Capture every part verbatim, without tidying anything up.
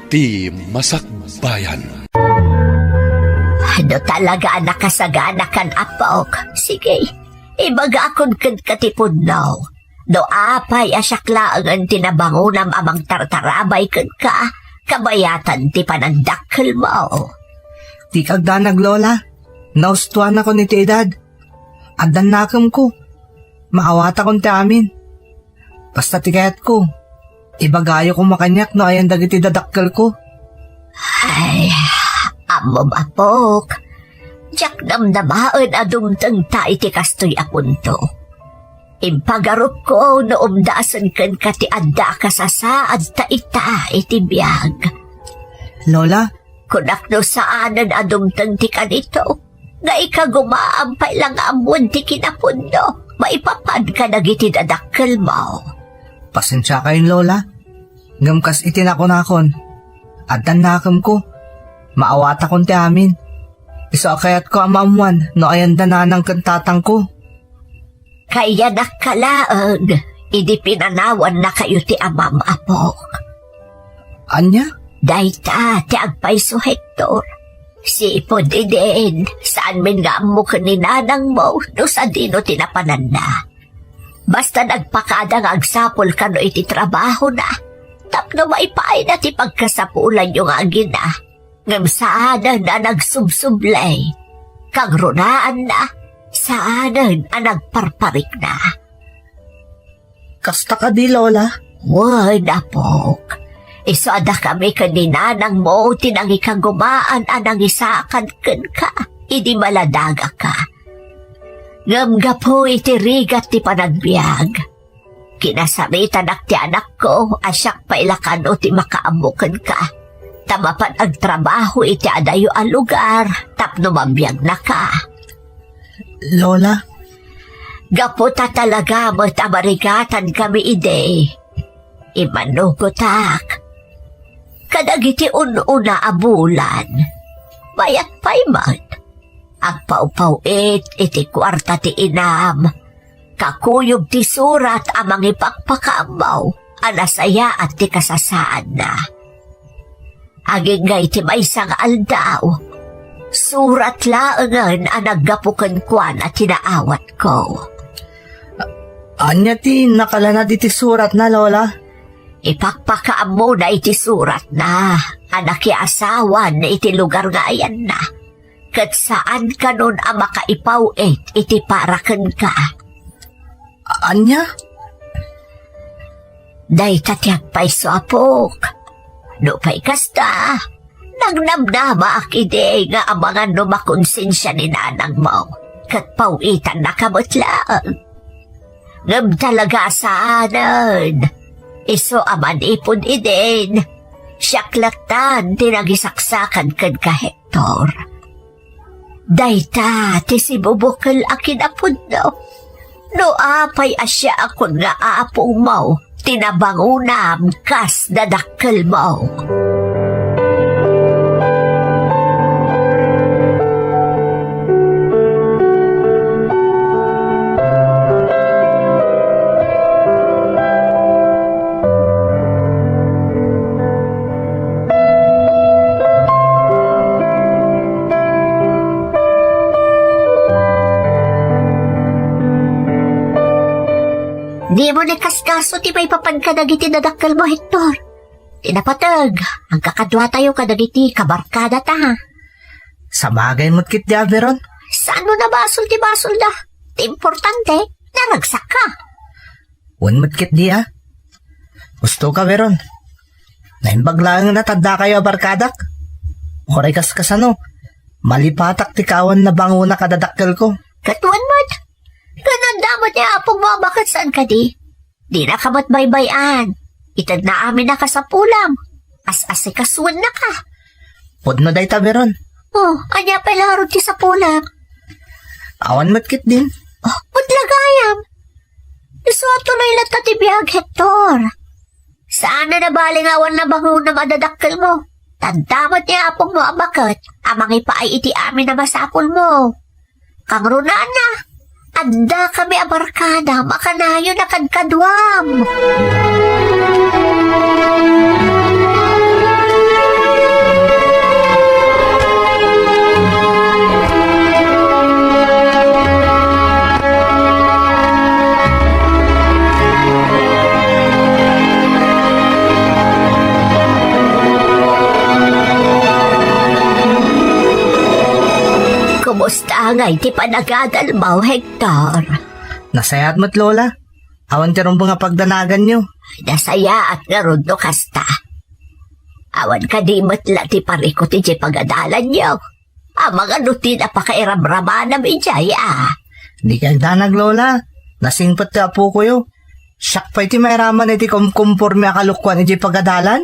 Ti Masakbayan. No talaga a nakasaganakan, apok, sige, ibagakon kenka ti pudno. No apay a siak laengen ti nabangonam a mangtartarabay kenka, kabayatan ti panagdakkelmo. Dika agdanag, Lola. Naustuanakon iti edad. Addan nakemko. Maawatakon ti amin. Basta ti kayatko, ibagayo koma kaniak no ayan dagiti dadakkelko. Ay, ammom, apok. Diak namnamaen a dumtengta iti kastoy a punto. Impagarupko no umdasen kenka ti adda a kasasaad ta ita iti biag. Lola? Kunak no saanen a dumteng ti kanito, nga ikagumaam pay la nga ammoen ti kinapudno maipapan kadagiti dadakkelmo. Pasensiakayon, Lola. Ngem kas iti nakunakon, addan nakemko. Maawatakon ti amin. Isu a kayatko a maammuan no ayanda nanang ken tatangko. Kayanakka laeng idi pinanawannakayo ti amam, apok. Ania? Dayta ti agpayso, Hector. Sipud idin, saanmin nga ammo ken ni nanangmo no sadino ti napananna. Basta nagpakada nga agsapul kano iti trabahona, tapno maipaayna ti pagkasapulanyo nga agina. Ngem saanen a nagsubsubli. Kangrunaanna, saanen a nagparparikna. Kasta kadi, Lola? Wen, apok. Isu a dakami ken ni nanangmo ti nangikagumaan a nangisaakan kenka idi maladagaka. Ngem gapu iti rigat ti panagbiag, kinasaritanak ti anakko a siak pay la kano ti makaammo kenka, ta mapan agtrabaho iti adayo a lugar tapno mabiagnaka. Lola? Gapu ta talaga met a marigatankami idi, immanugotak. Kadagiti un-una a bulan, mayat pay met, agpawpaw-it iti kuarta ti inam, kakuyog ti surat a mangipakpakaammo a nasayaat ti kasasaadna. Agingga iti maysa nga aldaw, surat laengen a naggapu kenkuana ti naawatko. Ania ti nakalanad iti suratna, Lola? Ipakpakaammona iti suratna a nakiasawan iti lugar nga ayanna, ket saan kanon a makaipaw-it iti para kenka. Ania? Dayta ti agpayso, apok. Nupay kasta, nagnamnamaak idi nga amangan no makonsensia ni nanangmo, ket paw-itannaka met laeng. Ngem talaga a saanen. Isu a manipud idin, siak lattan ti nagisaksakan kenka, Hector. Dayta ti sibubukel a kinapudno. No apay a siakon nga apongmo ti nabangonam kas dadakkelmo. Dimo ni kaskaso ti maipapan kadagiti dadakkelmo, Hector. Ti napateg, agkakaduatayo kadagiti kabarkadata. Sabagay met ketdi, Veron. Saan no nabasol ti basolda? Ti importante, naragsakka. Wen met ketdi a. Gustoka, Veron. Naimbag laeng a tadakayo a barkadak. Uray kaskasano, malipatak ti kawan a bangona kadadakkelko. Ket wen met. Ngem adda met ni apongmo a baket saan kadi? Dinaka met baybay-an. Itedna amin a kasapulam. As-asikasuennaka. Pudno dayta, Veron. Oh, ania pay la ngarud ti sapulam? Awan met ketdin. Oh, pudno gayam. Isu a tuloy latta ti biag, Hector. Saan a nabali nga awan nabangonam a dadakkelmo. Tadda met ni apongmo a baket a mangipaay iti amin a masapulmo. Kangrunaan na, addakami a barkadam a kanayon a kadkaduam. Angay ti panagadalmo, Hector? Nasayaat met, Lola. Awan ti rumbeng a pagdanaganyo. Nasayaat ngarud no kasta. Awan kadi met la ti parikut idiay pagadalanyo. Amangan no ti napakairamramanam idiay, a. Dika agdanag, Lola. Nasingpet ti apokoyo. Siak pay ti mairaman iti kumkumporme a kalokoan idiay pagadalan.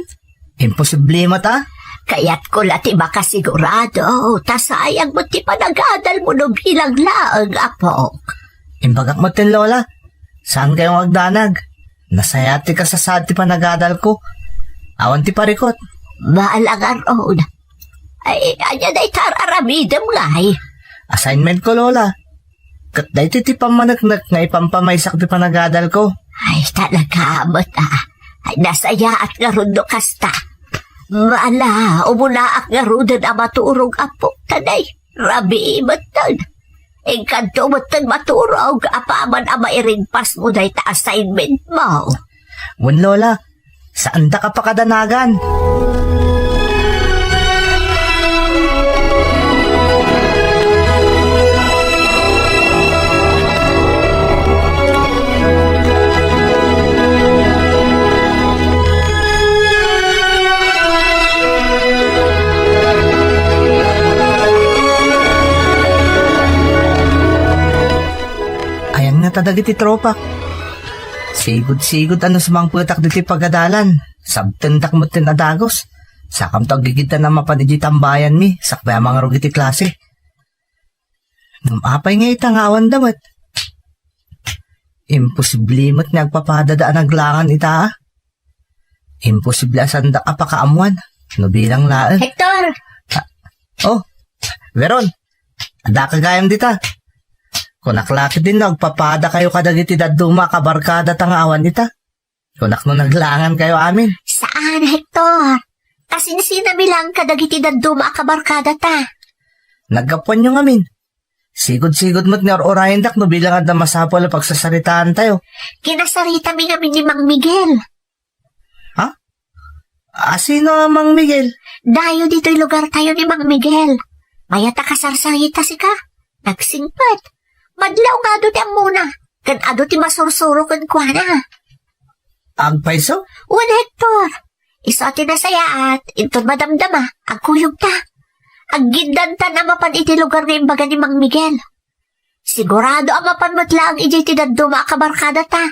Imposible met, a. Kayatko la ti makasigurado, ta sayang met ti panagadalmo no bilang laeng, apok. Imbagak met ken Lola. Saan kayo nga agdanag? Nasayaat ti kasasaad ti panagadalko. Awan ti parikut. Bahala ngarud. Ay, ania dayta ar-aramidem, ngay? Assignment ko, Lola. Ket daytoy ti pammaneknek nga ipampamaysak ti panagadalko. Ay, talaga met, a. Ay, nasayaat ngarud no kasta. Ala, umunaak ngaruden a maturog, apok, ta nay, rabii metten. Inkanto metten maturog apaman a mairigpasmo dayta assignmentmo. Wen, Lola, saandak a pakadanagan. Ayan ngata dagiti tropak. Sigud-sigud a no sumangpetak ditoy pagadalan, sabtendak metten a dagus. Sakamto aggigiddan a mapan idiay tambayanmi, sakbay a mangrugit ti klase. Ngem apay nga ita nga awanda met? Imposible met nga agpapadada a naglangan ita, a. Imposible a saandak a pakaammuan no bilang laeng. Hector! Ah, oh, Veron, adda ka gayam dita. Kunak la ketdin no agpapadakayo kadagiti dadduma a kabarkadata nga awan ita. Kunak no naglangan kayo amin. Saan, Hector? Kasinsinami lang kadagiti dadduma a kabarkadata. Naggapuanyo ngamin. Sigud-sigud met nga ur-urayendak no bilang adda masapul a pagsasaritaantayo. Kinasaritami ngamin ni Mang Miguel. Ha? A, sino a Mang Miguel? Dayo ditoy lugartayo ni Mang Miguel. Mayat a kasarsarita sika. Nagsingpet. Madlaw nga adu ti ammona, ken adu ti masursuro kenkuana. Agpayso? Wen, Hector. Isu a ti nasayaat, inton madamdama, agkuyogta. Aggiddantan a mapan iti lugar nga imbaga ni Mang Miguel. Sigurado a mapan met laeng idiay ti dadduma a kabarkadata.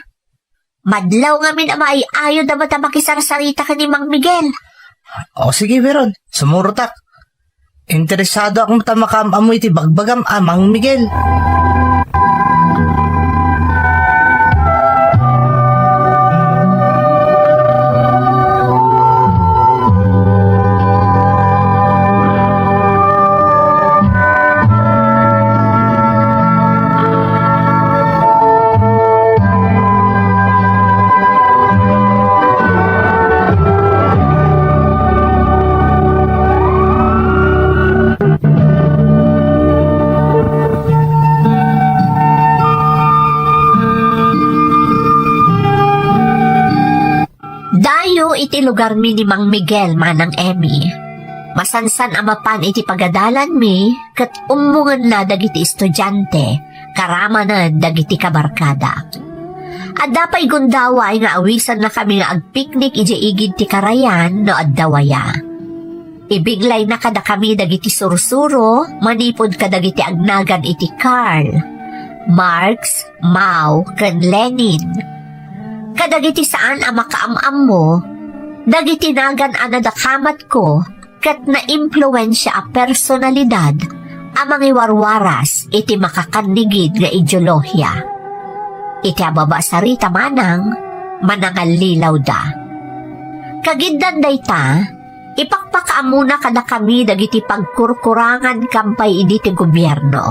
Madlaw ngamin a maay-ayod a met a makisarsarita ken ni Mang Miguel. O sige, Veron, sumurotak. Interesadoak met a makaam-ammo iti bagbagam a Mang Miguel. Dayo iti lugarmi ni Mang Miguel, Manang Emmy. Masansan a mapan iti pagadalanmi ket ummongenna dagiti estudiante, karamanen dagiti kabarkada. Adda pay gundaway nga awisannakami nga agpiknik idiay igid ti karayan no adda waya. Ibiglayna kadakami dagiti sursuro manipud kadagiti agnagan iti Karl Marx, Mao, ken Lenin. Kadagiti saan a makaam-ammo, dagiti nagan a nadakamatko ket naimpluensia a personalidad a mangiwarwaras iti makakannigid nga ideolohia. Iti ababa a sarita manang, manangallilawda. Kagiddan dayta, ipakpakaammona kadakami dagiti pagkurkurangan kampay idi ti gobierno.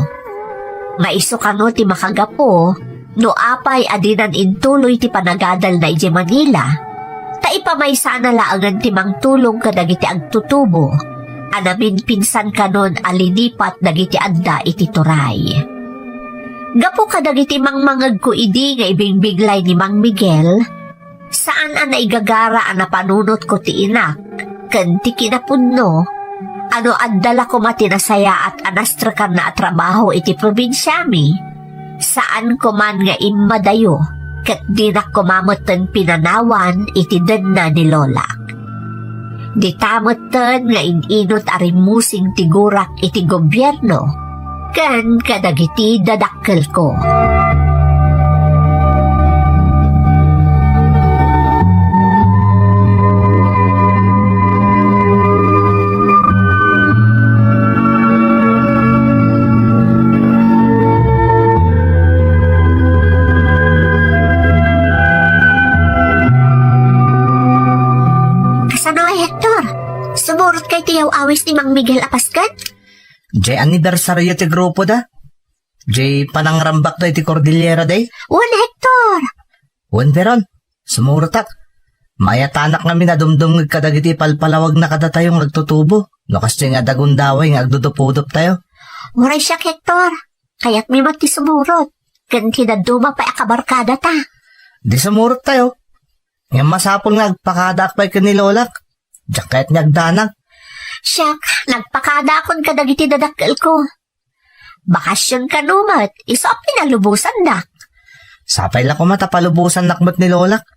Nga isu kano ti makagapu no apay a dinan intuloy ti panagadalna idiay Manila, ta ipamaysana laengen ti mangtulong kadagiti agtutubo a naminpinsan kanon a linipat dagiti adda iti turay. Gapu kadagiti mangmangegko idi nga ibingbiglay ni Mang Miguel, saan a naigagara a napanunotko ti inak ken ti kinapudno, A no adda la koma ti nasayaat a nastrekanna a trabaho iti probinsiami, saanko man nga immadayo ket dinak koma metten pinanawan iti denna ni Lolak. Dita metten nga in-inut a rimmusing ti gurak iti gobierno ken kadagiti dadakkelko. Kasano, Hector? Sumurot kay ti yaw-awis ni Mang Miguel a pasken? Jay anibersario ti grupo da. Jay panangrambak da iti Cordillera Day. Wen, Hector! Wen, Veron. Sumurotak. Mayatanak ngamin a dumdumngeg kadagiti palpalawagna kadatayo nga agtutubo. No kastoy nga adda gundaway nga agdudupudop tayo. Uray siak, Hector. Kayatmi met ti sumurot. Ken ti dadduma pay a kabarkada ta. Di sumurot tayo. Ngem masapul nga agpakadaak pay ken ni Lolak. Diak kayat nga agdanag. Siak, nagpakadaakon kadagiti dadakkelko. Bakasion kano met, isu a pinalubosandak. Sapay la koma ta palubosannak met ni Lolak.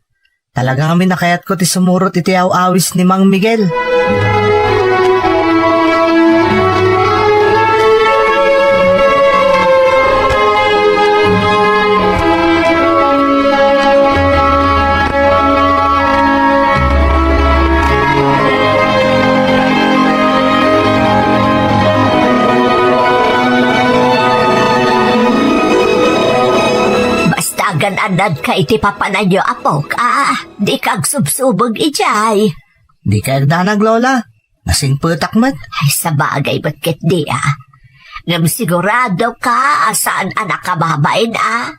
Talaga ngamin a kayatko ti sumurot iti aw-awis ni Mang Miguel. Basta agan-annadka iti papananyo, apok, a, dika agsubsubeg idiay. Dika agdanag, Lola. Nasingpetak met. Ay, sabagay met ketdi, a. Ngem siguradoka a saan a nakababain, a.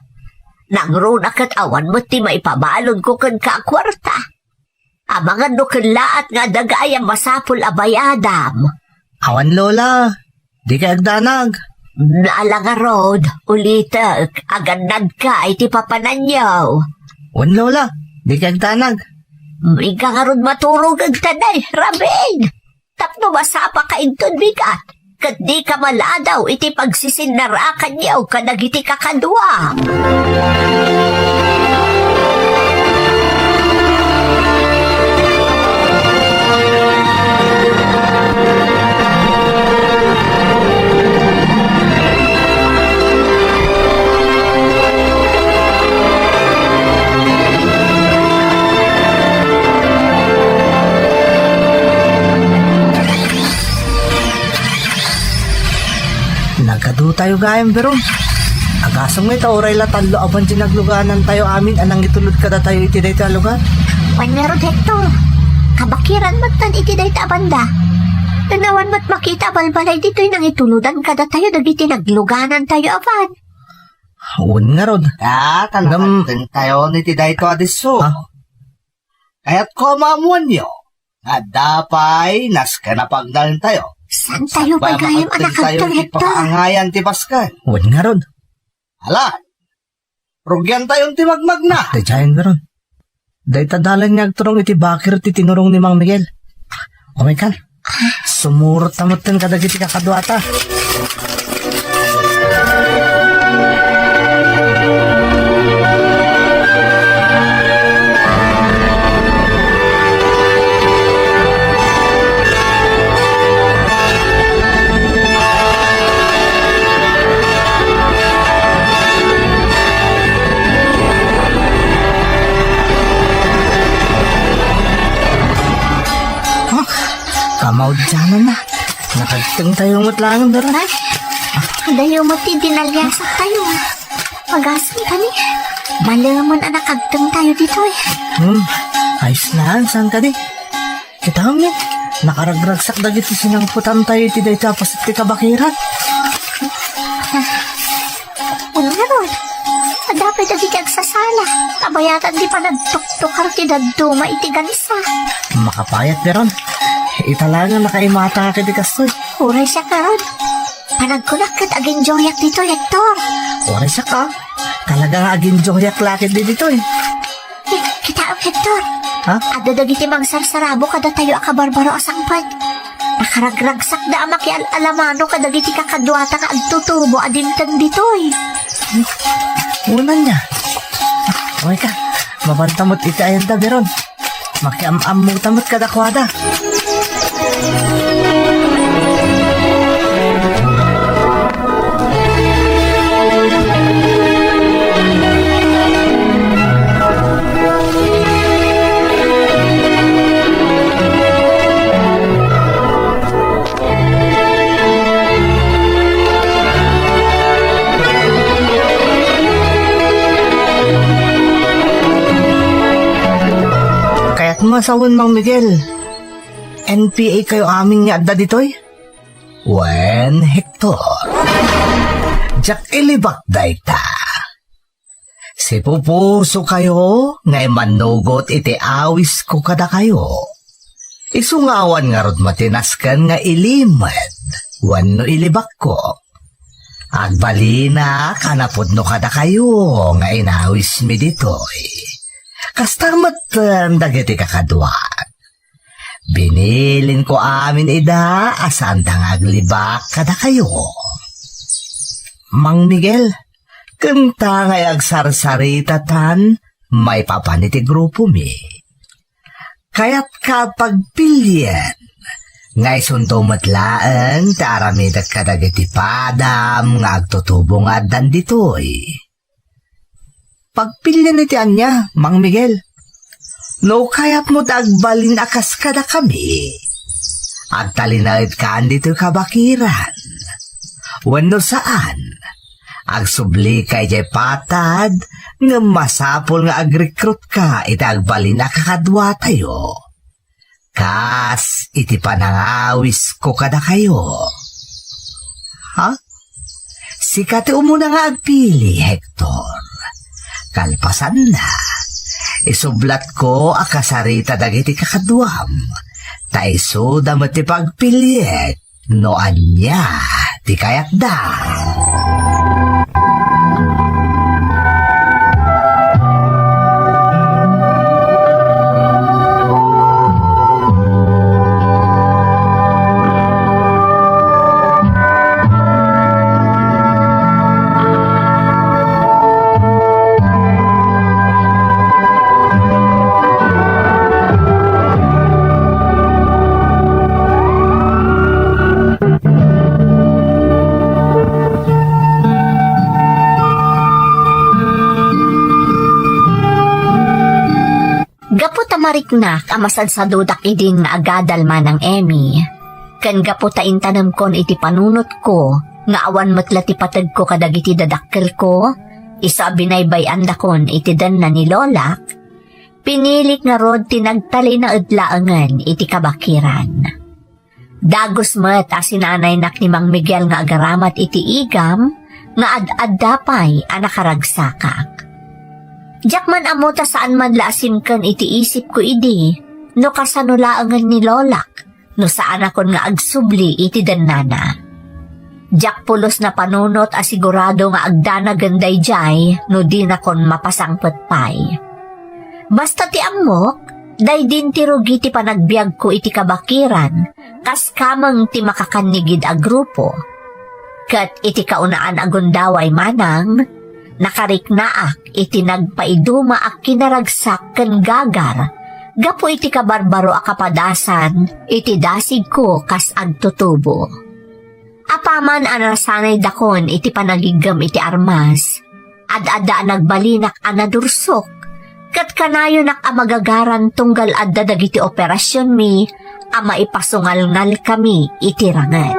Nangruna ket awan met ti maipabalonko kenka a kuarta. Amangan no kellaat nga adda gayam masapul a bayadam. Awan, Lola. Dika agdanag. Nala ngarud, ulitek, agannadka iti papananyo. Wen, Lola. Dika agdanag. Inka ngarud maturog agtanay, Rabin. Tapno masapaka inton bigat, ket dika maladaw iti pagsisinarakanyo kadagiti kakadua. Nagadu tayo gayam, Berong. Agasem nga ita uray la tallo a ban ti nagluganantayo amin a nangitulod kadatayo iti daytoy a lugar. Wen ngarud, Hector. Kabakiran met tan iti dayta a banda. Ken awan met makita a balbalay ditoy nangitulodan kadatayo dagiti nagluganantayo a ban. Wen ngarud. Ah, ngem, talakadtayo iti daytoy a disso. Ah? Kayatko a maammoanyo nga adda pay nasken a pagnaentayo. Saantayo pay gayam a nakagteng, Hector? Pakaangayan ti pasken. Wen ngarud. Alan, rugiantayon ti magmagna. Daydiayen, Berong. Dayta dalan nga agturong iti bakir ti tinurong ni Mang Miguel. Umaykan. Sumurot ta metten kadagiti kakaduata. Ah, kamaudianan na. Nakagteng tayo met laeng, Dora. Ay, adayo met ti dinaliasak tayo. Agasem kani. Malemon a nakagteng tayo ditoy. Hmm, ayos na, saan kadi? Kita kami, nakaragragsak dagiti sinangputan tayo iti dayta a paset ti kabakiran. Wen ngarud, adda pay dagiti agsasala. Kabayatan ti panagtuktukar ti dadduma iti gansa. Makapayat, Berong. Ita laeng a nakaimata iti kastoy. Uray siak ngarud. Panagkunak ket aginjuriak ditoy, Hector. Uray siak, a. Talaga nga aginjuriak la ketdi ditoy. Eh, kitaem, Hector. Ha? Adda dagiti mangsarsarabo kadatayo a kabarbaro a sangpet. Nakaragragsakda a makial-alamano kadagiti kakaduata nga agtutubo a dimteng ditoy. Unan niya. Uy ka, mabantamot iti ayanda, Biron. Makiam-ammota met kadakuada. Kayat nga sawen, Mang Miguel, N P A kayo amin nga adda ditoy? Wen, Hector, diak ilibak dayta. Sipupuso kayo nga immannugot iti awisko kadakayo. Isu nga awan ngarud matinasken nga ilimed wenno ilibakko. Agbalinak a napudno kadakayo nga inawismi ditoy. Kasta met dagiti kakaduak. Binilinko amin ida a saanda nga aglibak kadakayo. Mang Miguel, kenta nga agsarsaritatan maipapan iti grupomi. Kayatka pagpilien nga isunto met laeng ti aramidek kadagiti padam nga agtutubo nga addan ditoy. Pagpilien iti ania, Mang Miguel? No kayatmo ti agbalin a kas kadakami, agtalinaedkan ditoy kabakiran. Wenno saan, agsublika idiay patad ngem masapul nga agrekrutka iti agbalin a kakaduatayo. Kas iti panangawisko kadakayo. Ha? Sika ti umuna nga agpili, Hector. Kalpasanna, isublatko a kasarita dagiti kakaduam, ta isuda met ti pagpiliek no ania ti kayatda. Gapu ta mariknak a masadsadudak idin nga agadal, Manang Emmy, ken gapu ta intanemkon iti panunotko nga awan met la ti pategko kadagiti dadakkelko, isu a binaybay-andakon iti denna ni Lolak, pinilik ngarud ti nagtalinaed laengen iti kabakiran. Dagus met a sinanaynak ni Mang Miguel nga agaramat iti igam nga ad-adda pay a nakaragsakak. Diak man ammo ta saan man la a simken iti isipko idi no kasano laengen ni Lolak no saanakon nga agsubli iti dennana. Diak pulos napanunot a sigurado nga agdanagen daydiay no dinakon mapasangpet pay. Basta ti ammok, daydin ti rugi ti panagbiagko iti kabakiran, kas kameng ti makakannigid a grupo. Ket iti kaunaan a gundaway manang, nakariknaak iti nagpaiduma a kinaragsak ken gagar gapu iti kabarbaro a kapadasan iti dasigko kas agtutubo. Apaman a nasanaydakon iti panagiggem iti armas, ad-adda a nagbalinak a nadursok, ket kanayonak a magagaran tunggal adda dagiti operasionmi a maipasungalngalkami iti ranget.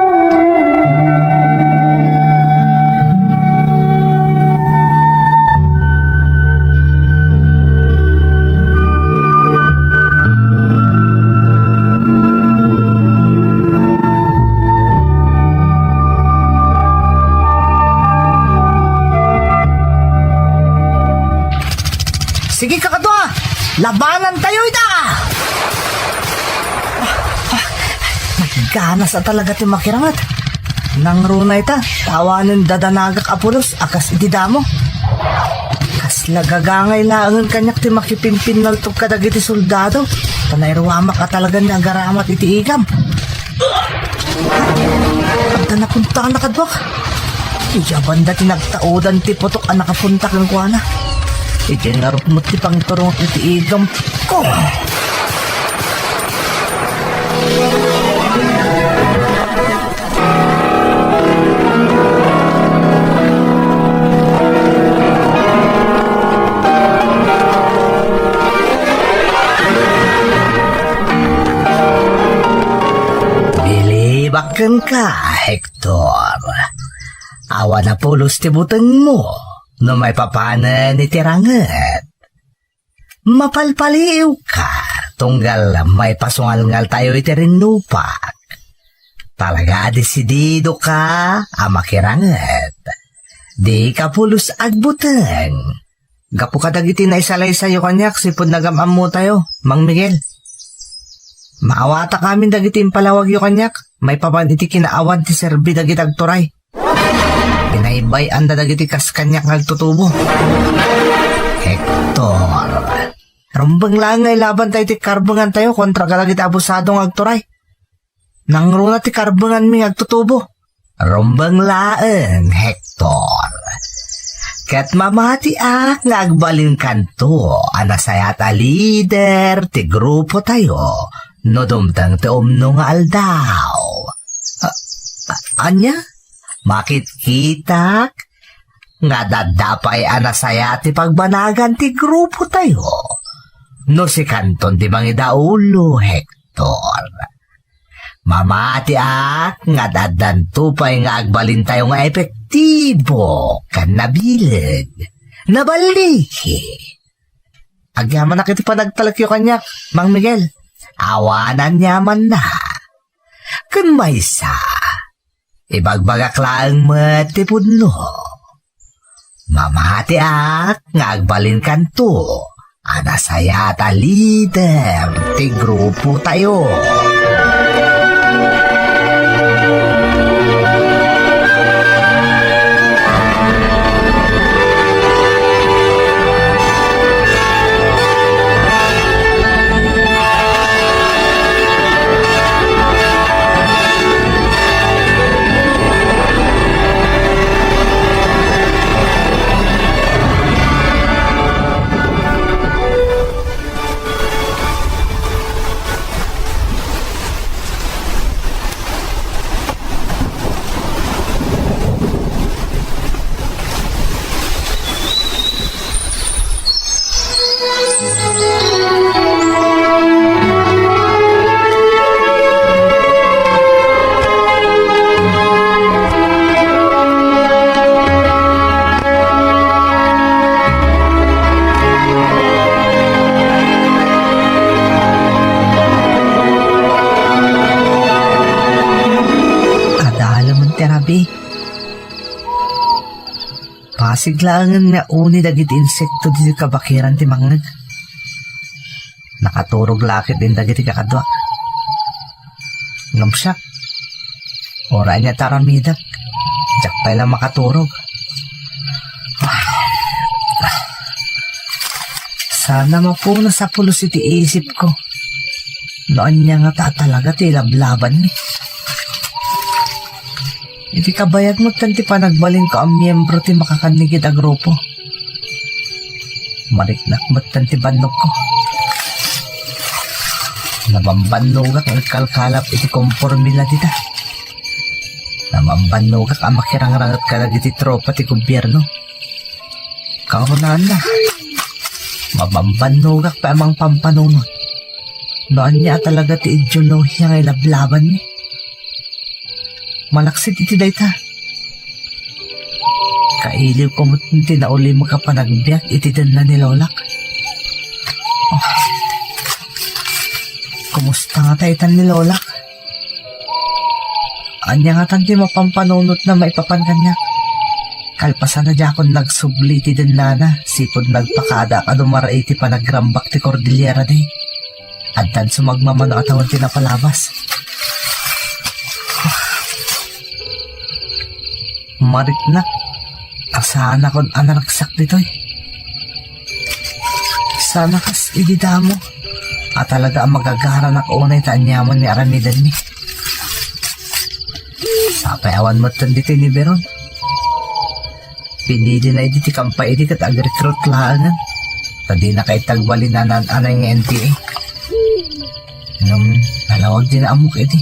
Sige, kakadua! Labanantayo ita! Ah, ah, nagganas a talaga ti makiranget. Nangruna ita, ta awanen dadanagak a pulos a kas iti damo. Kasla gagangay laengen kaniak ti makipimpinnaltog kadagiti soldado. Ta nairuamak a talaga nga agaramat iti igam. Adda napuntakan a kaduak. Idiay banda ti nagtaudan ti putok a nakapunta kenkuana. Idiay ngarud met ti pangturongak iti igamko. Bilibak kenka, Hector. Awan a pulos ti butengmo no maipapanen iti ranget. Mapalpaliiwka, tunggal maipasungalngaltayo iti rinnupak. Talaga a desididoka a makiranget. Dika pulos agbuteng. Gapu kadagiti naisalaysayyo kaniak, sipud nagam-ammotayo, Mang Miguel. Maawatak amin dagiti impalawagyo kaniak, maipapan iti kinaawan ti serbi dagiti agturay. Binaybay-anda dagiti kas kaniak nga agtutubo. Hector, rumbeng laeng nga ilabantayo ti karbengantayo kontra kadagiti abusado nga agturay. Nangruna ti karbenganmi nga agtutubo. Rumbeng laeng, Hector. Ket mamatiak nga agbalinkanto a nasayaat a lider ti grupotayo no dumteng ti umno nga aldaw. A-, a-, ania? Makitkitak nga adda pay a nasayaat ti pagbanagan ti grupotayo no sikanton ti mangidaulo, Hector. Mamatiak nga addanto pay nga agbalintayo nga epektibo ken nabileg. Naballigi. Agyamanak iti panagtalekyo kaniak, Mang Miguel. Awan aniamanna. Ken maysa, ibagbagak laeng met ti pudno. Mamatiak nga agbalinkanto a nasayaat a lider ti grupotayo. Adalemen ti rabii. Pasig laengen nga uni dagiti insekto ditoy kabakiran ti mangngeg. Nakaturog la ketdin dagiti kakaduak. Ngem siak, uray ania ti aramidek, diak pay la makaturog. Sana mapunas a pulos iti isipko no ania ngata a talaga ti ilablabanmi. Iti kabayag metten ti panagbalinko a miyembro ti makakannigid a grupo, mariknak metten ti bannogko. Nabambannogak nga agkalkalap iti kompormila dita. Nabambannogak a makirangranget kadagiti tropa ti gobierno. Kaunana, mabambannogak pay a mangpampanunot no ania a talaga ti ideolohiya nga ilablabanmi. Malaksid iti dayta, kailiwko met ti naulimek a panagbiag iti denna ni Lolak. Oh. Kumusta ngata itan ni Lolak? Ania ngatan ti mapampanunotna maipapan kaniak? Kalpasan a diakon nagsubli iti dennana, sipud nagpakadaak a dumarayo iti panagrambak ti Cordillera Day. Addan sumagmamano a tawen ti napalabas. Mariknak, a saanakon a naragsak ditoy. Sana kas idi damo a talaga a magagaranak unay ta aniaman nga aramidenmi. Sapay awan metten ditoy ni Veron. Pinili na idi ti kampay idi ket agrekrut laengen. Ta dina kay tagbalin a naan-anay nga N P A. Ngem nalawag ti naammok idi.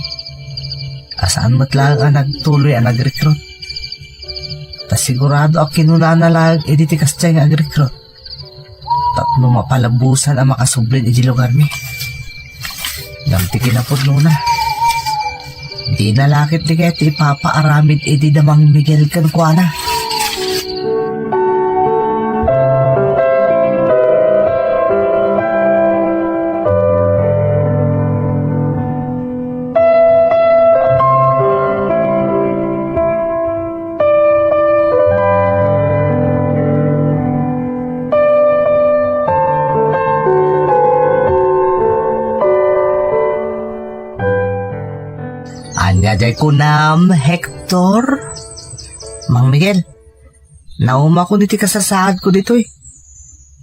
A saan met laeng a nagtuloy a nagrekrut. Ta sigurado a kinunana laeng idi ti kasdiay nga agrekrut. Tapno mapalabusan a makasubli iti lugarmi. Ngem ti kinapudnona, dina la ketdi kayat ti ipapaaramid idi da Mang Miguel kenkuana. Ania jay kunam, Hector? Mang Miguel, naumakon iti kasasaadko ditoy.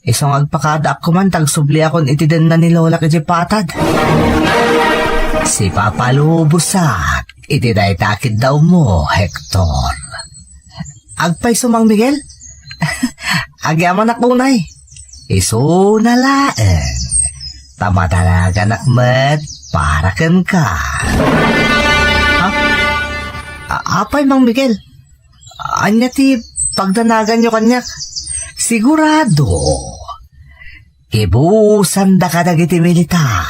Isu nga agpakadaak koman ta agsubliakon iti denna ni Lolak idiay patad. Sipapalubosak iti dayta a kiddawmo, Hector. Agpayso, Mang Miguel? Agyamanak unay. Isuna laeng. Ta madanaganak met para kenka. Ha? A-, apay, Mang Miguel? Ania ti pagdanaganyo kaniak? Sigurado, kibusandaka dagiti militar.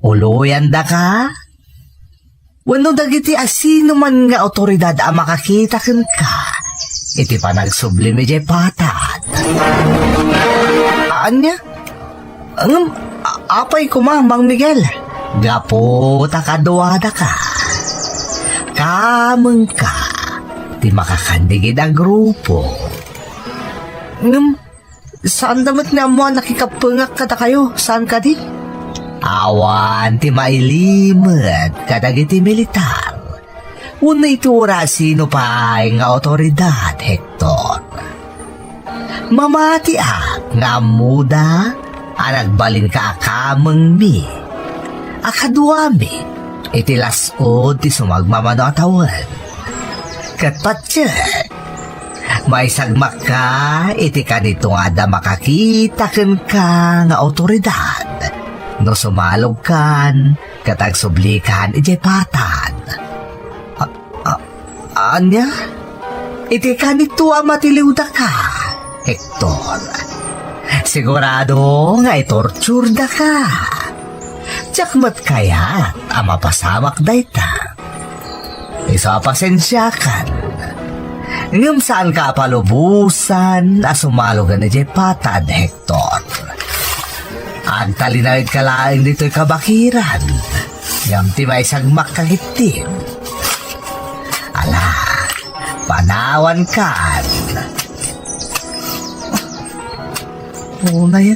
Uloyandaka wenno dagiti asinoman nga awtoridad a makakita kenka iti panagsublim idiay patad. Ania? Ngem, a-, apay koma, Mang Miguel? Gapu ta kaduadaka. Kamengka ti makakannigid a grupo. Ngem, saanda met nga ammo a nakikappengak kadakayo, saan kadi? Awan ti mailimed kadagiti militar wenno iti urasino pay nga awtoridad, Hector. Mamatiak nga ammoda a nagbalinka a kamengmi, a kaduami iti las-ud ti sumagmamano a tawen. Ket patiek, maisagmakka iti kanito nga adda makakita kenka nga awtoridad no sumalogkan ket agsublikan idiay patad. A-, a-, ania? Iti kanito a matiliwdaka, Hector. Sigurado nga itorturdaka. Diak met kayat a mapasamak dayta. Isu a pasensiakan. Ngem saanka a palubosan a sumalogen idiay patad, Hector. Agtalinaedka laeng ditoy kabakiran. Ngem ti maisagmakka ketdin. Ala, panawankan. Unay,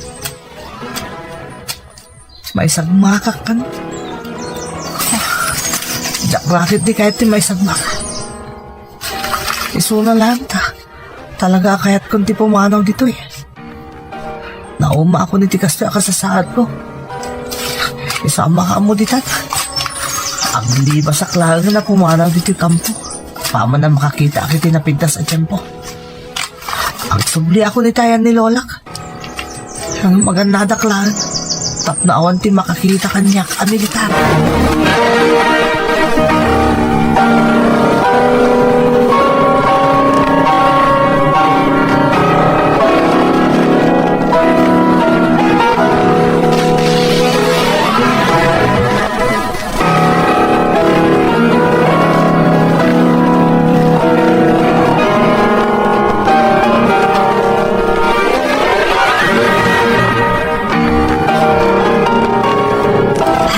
maisagmakak kan. Diak raket di kayat ti maisagmak. Isuna laeng ta. Talaga a kayatkon ti pumanaw ditoy. Naumakon iti kastoy a kasasaadko. Isu a makaammo ditan. Aglibasak laeng a pumanaw ditoy kampo. Apaman a makakitaak iti napintas a tiempo. Agsubliakon itayan ni Lolak. Magannadak laeng tapno awan ti makakita kaniak a militar.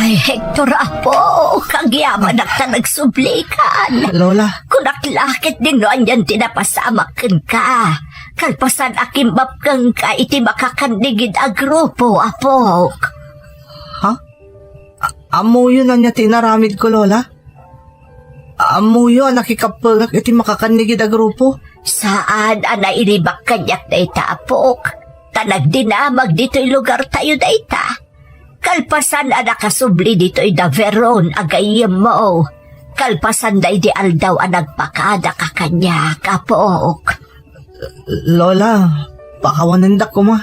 Ay, Hector, apo, kagyamanak ta nagsublikan. Lola. Kunak la ketdin no anian ti napasamak kenka. Kalpasan a kimmapnengka iti makakannigid a grupo, apok. Ha? A-, ammoyo ania ti inaramidko, Lola? Ammoyo a nakikappengak iti makakannigid a grupo? Saan a nairibak kaniak dayta, apok. Ta nagdinamag ditoy lugartayo dayta. Kalpasan a nakasubli ditoy da Veron a gayyemmo, Kalpasan daydi aldaw a nagpakadaka kaniak, apok. Lola, pakawanendak koma.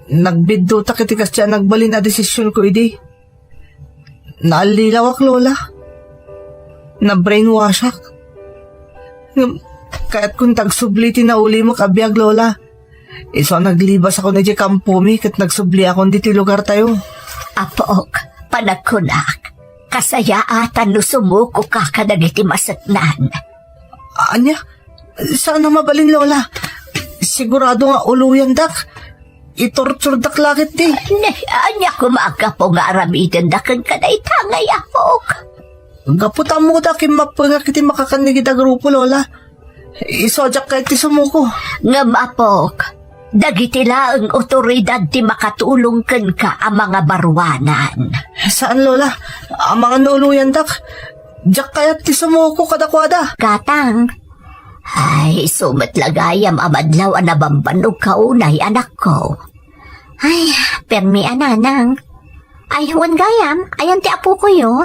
Nagbiddutak iti kasdiay a nagbalin a desisionko idi. Naallilawak, Lola. Na-brainwashak. Ngem, kayatkon ti agsubli ti naulimek a biag, Lola. Isu a naglibasakon idiay kampomi ket nagsubliakon ditoy lugartayo. Apok, panagkunak, kasayaatan no sumukoka kadagiti maseknan. Ania? Saan a mabalin, Lola. Sigurado nga uluyandak. Itorturdak la ketdi. Ne, ania koma a gapu nga aramidendak kenka dayta ngay, apok? Gapu ta ammoda a kimmapengak iti makakannigid a grupo, Lola. Isu a diak kayat ti sumuko. Ngem, apok, dagiti laeng otoridad ti makatulong kenka a mangabaruanan. Saan, Lola. Amangan no uluyandak. Diak kayat ti sumuko kadakuada. Gatang. Ay, isu met la gayam a madlaw a nabambannogka unay, anakko. Ay, permi a, nanang. Ay, wen gayam, ayan ti apokoyo?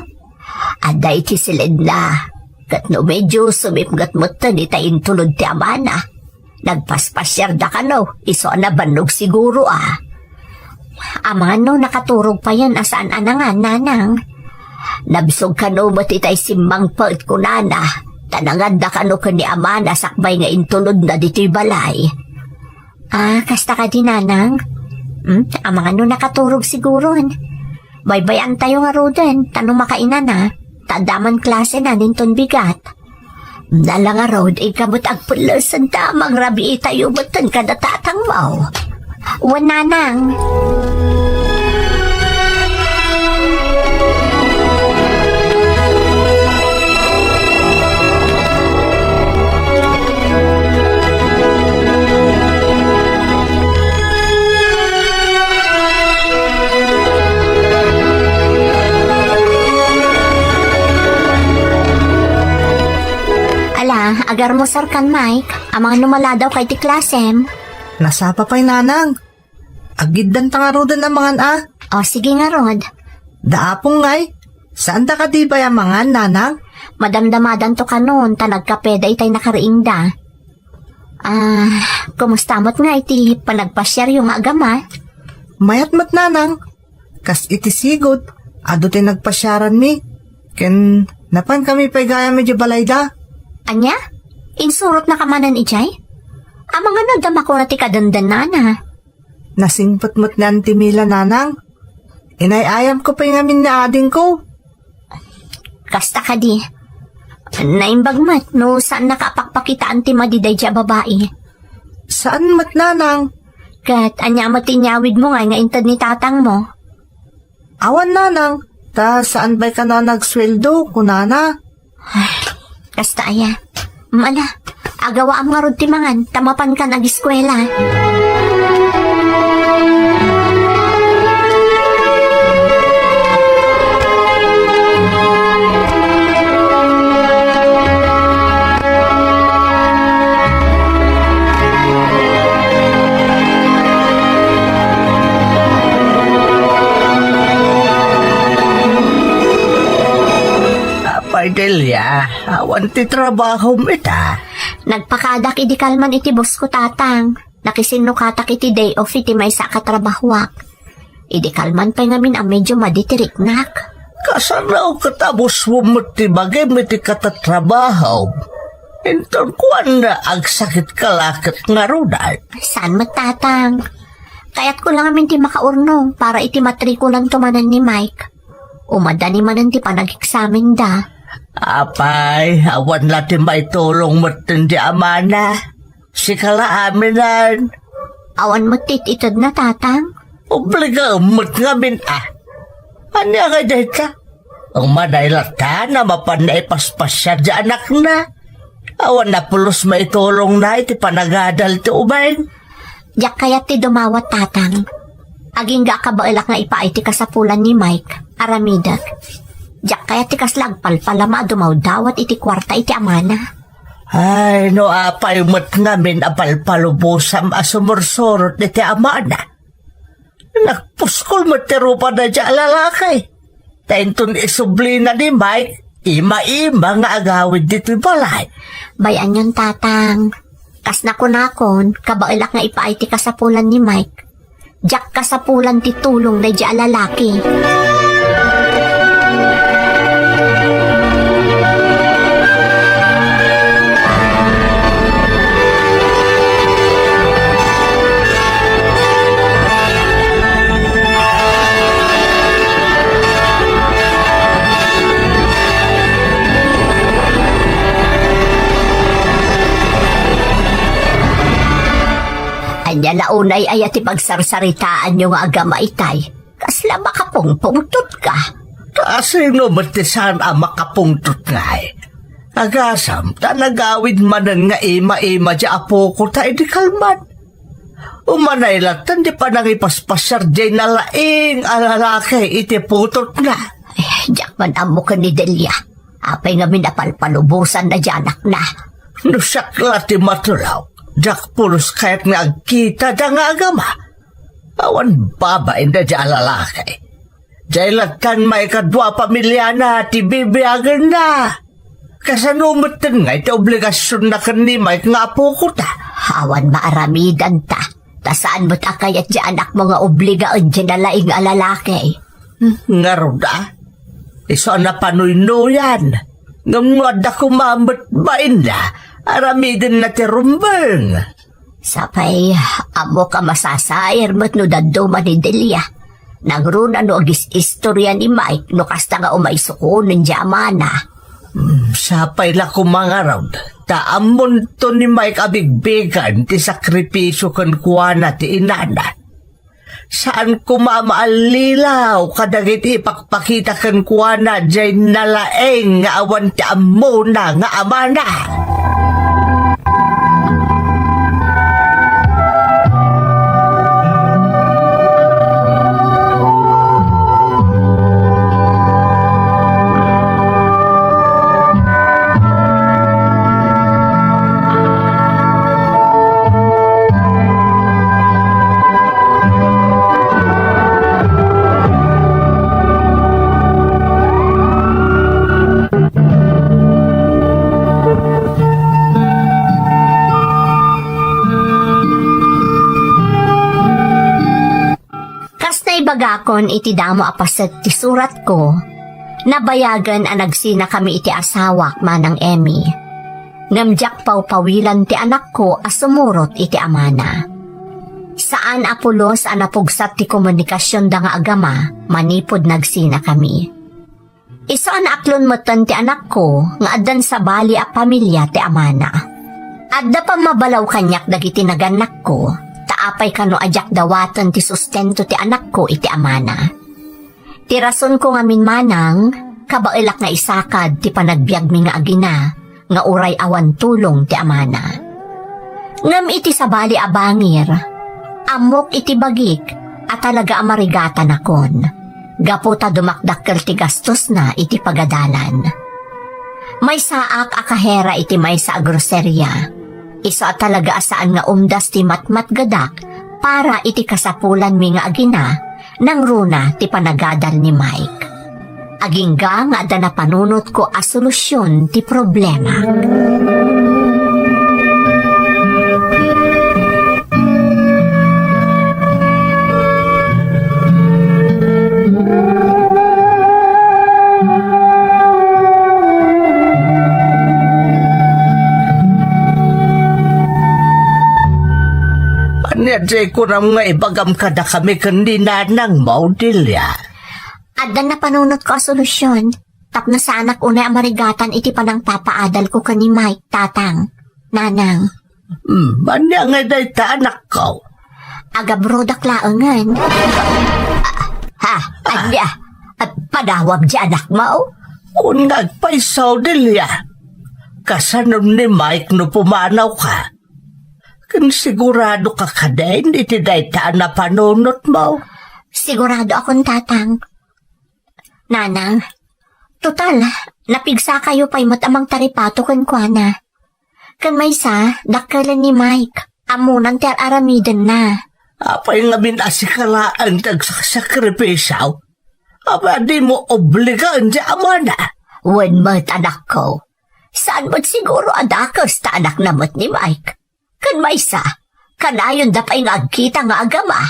Adda iti siledna. Ket no medio sumipnget metten ita intulod ti amana, nagpaspasiarda kano, isu a nabannog siguro a. Amangan no nakaturog payen a saan a nangan, nanang. Nabsog kano met itay simmangpet kunana, ta nangadda kano ken ni amana sakbay nga intulodna ditoy balay. Ah, kasta kadi, nanang? Hmm, amangan no nakaturog siguron. Baybay-antayo ngaruden, ta no makainana, ta adda man klasena inton bigat. Nala ngarud, inka met agpellesenta, mangrabiitayo metten kada tatangmo. Wen, nanang. Ala, agarmusarkan, Mike. Amangan no maladawka iti klasem. Nasapa pay, nanang. Agiddanta ngaruden amangan a. O, sige ngarud. Da apong ngay, saanda kadi bay amangan, nanang? Madamdamadanto kanon, ta nagkapeda itay nakariingda. Ah, kumusta met ngay ti panagpasiaryo nga agama? Mayat met, nanang. Kas iti sigud, adu ti nagpasiaranmi. Ken napankami pay gayam idiay balayda. Ania? Insurotnaka manen idiay? Amangan no adda makuna ti kadendennana. Nasingpet met ni Auntie Mila, nanang. Inay-ayamko pay ngamin ni adingko. Kasta kadi. Naimbag met no saannaka a pakpakitaan ti madi daydiay a babai. Saan met, nanang? Ket ania met ti inyawidmo ngay nga inted ni tatangmo? Awan, nanang, ta saan bay kano a nagsueldo, kunana. Ay, kasta aya. Mala, agawaam ngarud ti mangan, ta mapankan agiskuela. Apay, Delia, awan ti trabahom ita? Nagpakadak idi kalman iti boss ko, tatang. Nakisinnukatak iti day off iti maysa a katrabahoak. Idi kalman pay ngamin a medyo madi ti riknak. Kasano ket a boss mo met ti bagim iti katatrabahom? Inton kuana, agsakit ka la ket ngaruden. Saan met, tatang? Kayatko la ngamin ti makaurnong para iti matrikulanto manen ni Mike. Umadani manen ti panageksamenda. Apay, awan la ti maitulong metten ti amana. Sika la aminen. Awan met ti it-itedna, tatang. Obligaem met ngamin a. Ania ngay dayta? Umanay latta a mapanna ipaspasiar ti anakna. Awan a pulos maitulongna iti panagadal ti umayen. Diak kayat ti dumawat, tatang. Agingga a kabaelak nga ipaay ti kasapulan ni Mike, aramidek. Diak kayat ti kasla agpalpalama a dumawdawat iti kuarta iti amana. Ay, no apay met ngamin a palpalubosam a sumursurot iti amana. Nagpuskol met ti rupa daydiay a lalaki. Ta inton isublina ni Mike, Ima-ima nga agawid ditoy balay. Bay-anyon, Tatang. Kas nakunakon, kabaelak nga ipaay ti kasapulan ni Mike. Diak kasapulan ti tulong daydi a lalaki. Ania la unay aya ti pagsarsaritaanyo nga agama itay? Kasla makapungpungtotka? Kasino met ti saan a makapungtot ngay? Agasam, ta nagawid manen nga ima-ima di apoko ta idi kalman. Umanay latta ti panangipaspasiar diay nalaing a lalaki iti putotna. Eh, diak man ammo ken ni Delia. Apay ngamin a palpalubosanna diay anakna? No siak la ti matulaw, diak pulos kayat nga agkitada nga agama. Awan babainda diay a lalaki. Diay lattan maikadua a pamiliana ti bibiagenna. Kasano metten ngay ti obligasionna ken ni Mike nga apokota? Awan maaramidanta, ta saan met a kayat diay anakmo nga obligaen diay nalaing a lalaki. Hmm, ngarud a? Isu a napanuynuyan. Ngem no adda koma met bainna, aramidenna ti rumbeng. Sapay, ammok a masasair met no dadduma ni Delia. Nangruna no agis-istorya ni Mike no kasta nga umaysukonen diay amana. Hmm, sapay la koma ngarud, ta ammonto ni Mike a bigbigen ti sakripisio kenkuana ti inana. Saan koma a maallilaw kadagiti ipakpakita kenkuana diay nalaing nga awan ti ammona nga amana. Kas naibagakon iti damo a paset ti suratko, nabayagen a nagsinakami iti asawak, Manang Emmy. Ngem diak pawpawilan ti anakko a sumurot iti amana. Saan a pulos a napugsat ti komunikasionda nga agama manipud nagsinakami. Isu a naaklon metten ti anakko nga addan sabali a pamilia ti amana. Adda pammabalaw kaniak dagiti nagannakko, ta apay kano a diak dawaten ti sustento ti anakko iti amana. Ti rasonko ngamin, Manang, kabaelak nga isakad ti panagbiagmi nga agina, nga uray awan tulong ti amana. Ngem iti sabali a bangir, ammok iti bagik a talaga a marigatanakon, gapu ta dumakdakkel ti gastosna iti pagadalan. Maysaak a kahera iti maysa a groseria. Isu a talaga a saan nga umdas ti matmatgedak para iti kasapulanmi nga agina, nangruna ti panagadal ni Mike. Agingga nga adda napanunotko a solusion ti problema. Ania diay kunam nga ibagam kadakami ken ni nanangmo, Delia? Adda napanunotko a solusion. Tapno saanak unay a marigatan iti panangpapaadalko ken ni Mike, Tatang, Nanang. Hmm, ania ngay dayta, anakko? Agabrodak laengen. Ha? Ania? Padawam ti anakmo? Kun nga agpayso, Delia. Kasanon ni Mike no pumanawka? Ken siguradoka kadin iti dayta a napanunotmo? Siguradoakon, Tatang. Nanang, total, napigsakayo pay met a mangtaripato kenkuana. Ken maysa, dakkelen ni Mike, ammonan ti ar-aramidenna. Apay ngamin a sika laeng ti agsaksakripisio? Apay a dimo obligaen ti amana? Wen met, anakko. Saan met siguro a dakes ta anakna met ni Mike. Ken maysa, kanayonda pay nga agkita nga agama.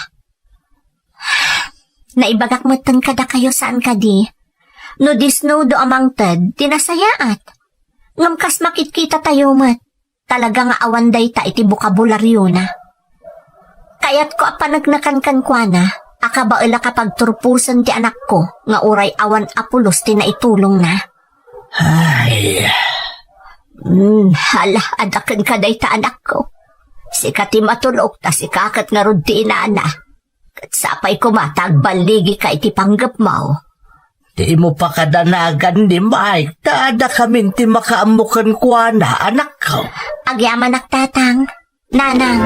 Naibagak metten kadakayo saan kadi. No disnudo a mangted, di nasayaat. Ngem kas makitkitatayo met, talaga nga awan dayta iti bokabulariona. Kayatko a paneknekan kenkuana a kabaelak a pagturposen ti anakko nga uray awan a pulos ti naitulongna. Ay. Hmm, hala, adda kenka dayta, anakko. Sika ti matulok, ta sika ket ngarud ti inana. Ket sapay koma ta agballigika iti panggepmo. Dimo pakadanagan ni Mike, ta adda kamin ti makaammo kenkuana, anakko. Agyamanak, Tatang. Nanang.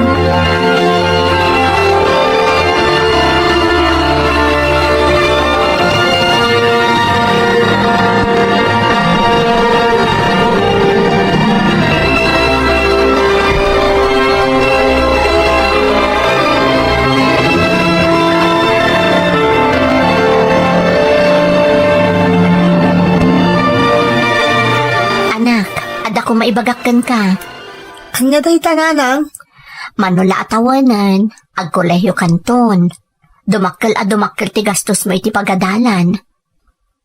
Anak, adda koma ibagak kenka. Ania dayta, nanang? Mano la a tawenen, agkolehio kanton. Dumakkel a dumakkel ti gastosmo iti pagadalan.